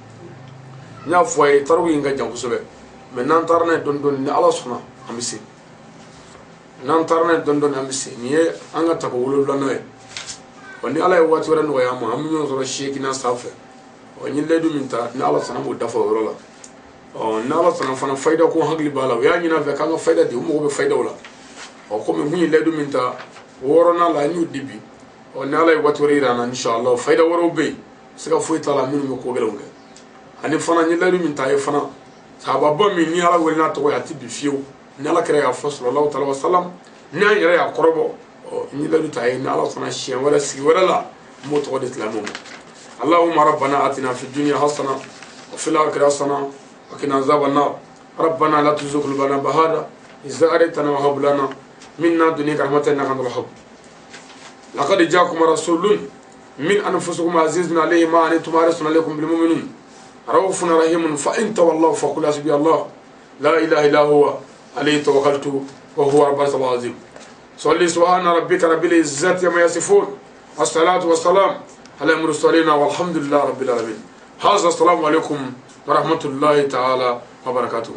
N y'a fɔ a ye, tariku in ka jan kosɛbɛ, mais n'an taara n'a ye dɔɔni dɔɔni, ni Ala sɔnna, an bɛ se. N'an taara n'a ye dɔɔni dɔɔni, an bɛ se. Nin ye an ka tako 7nan ye. Wa ni Ala ye waati wɛrɛ nɔgɔya an ma, an bɛ ɲɔgɔn sɔrɔ 8nan sanfɛ. Ɔ, n ye layidu min ta, ni Ala sɔnna, an b'o dafa o yɔrɔ la. Ɔ, ni Ala sɔnna fana, fayida ko hakili b'a la. U y'a ɲini an fɛ k'an ka fayida di, u mago bɛ fayidaw la. Ɔ, komi n kun ye layidu min ta 6nan la, n y'o di bi. Ɔ, ni Ala ye waati wɛrɛ yira an na, inshallah, fayida wɛrɛw bɛ yen, siga foyi t'a la, minnu bɛ ko gɛlɛnw kɛ. Ani fana, n ye layidu min ta a ye fana, sahababa min ni Ala wele n'a tɔgɔ ye, a tɛ bi fiyewu, ni Ala kɛra y'a fɔ sallallahu taala wa salam, ni an yɛrɛ y'a kɔrɔbɔ. Ɔ, n ye layidu ta a ye, ni Ala sɔnna, siɲɛ wɛrɛ, sigi wɛrɛ la, n b'o tɔgɔ di silamɛw ma. Allahumma rabbana atina fi dunya hasana wa fil akhirati hasana wa qina azaban nar. Rabbana la tuzigh qulubana ba'da idh hadaytana wa hab lana min ladunka rahmatan innaka antal wahhab. Laqad ja'akum rasulun min anfusikum azizun alayhi ma anittum harisun alaykum bil mu'minin raufun rahimun. Fa in tawallaw faqul hasbi Allah la ilaha illa huwa alayhi tawakkaltu wa huwa rabbul azim. Salli subhana rabbika rabbil izzati amma yasifun. Assalatu wassalam ala mursalin walhamdulillahi rabbil alamin. Hadha, assalamu alaykum wa rahmatullahi ta'ala wa barakatuh.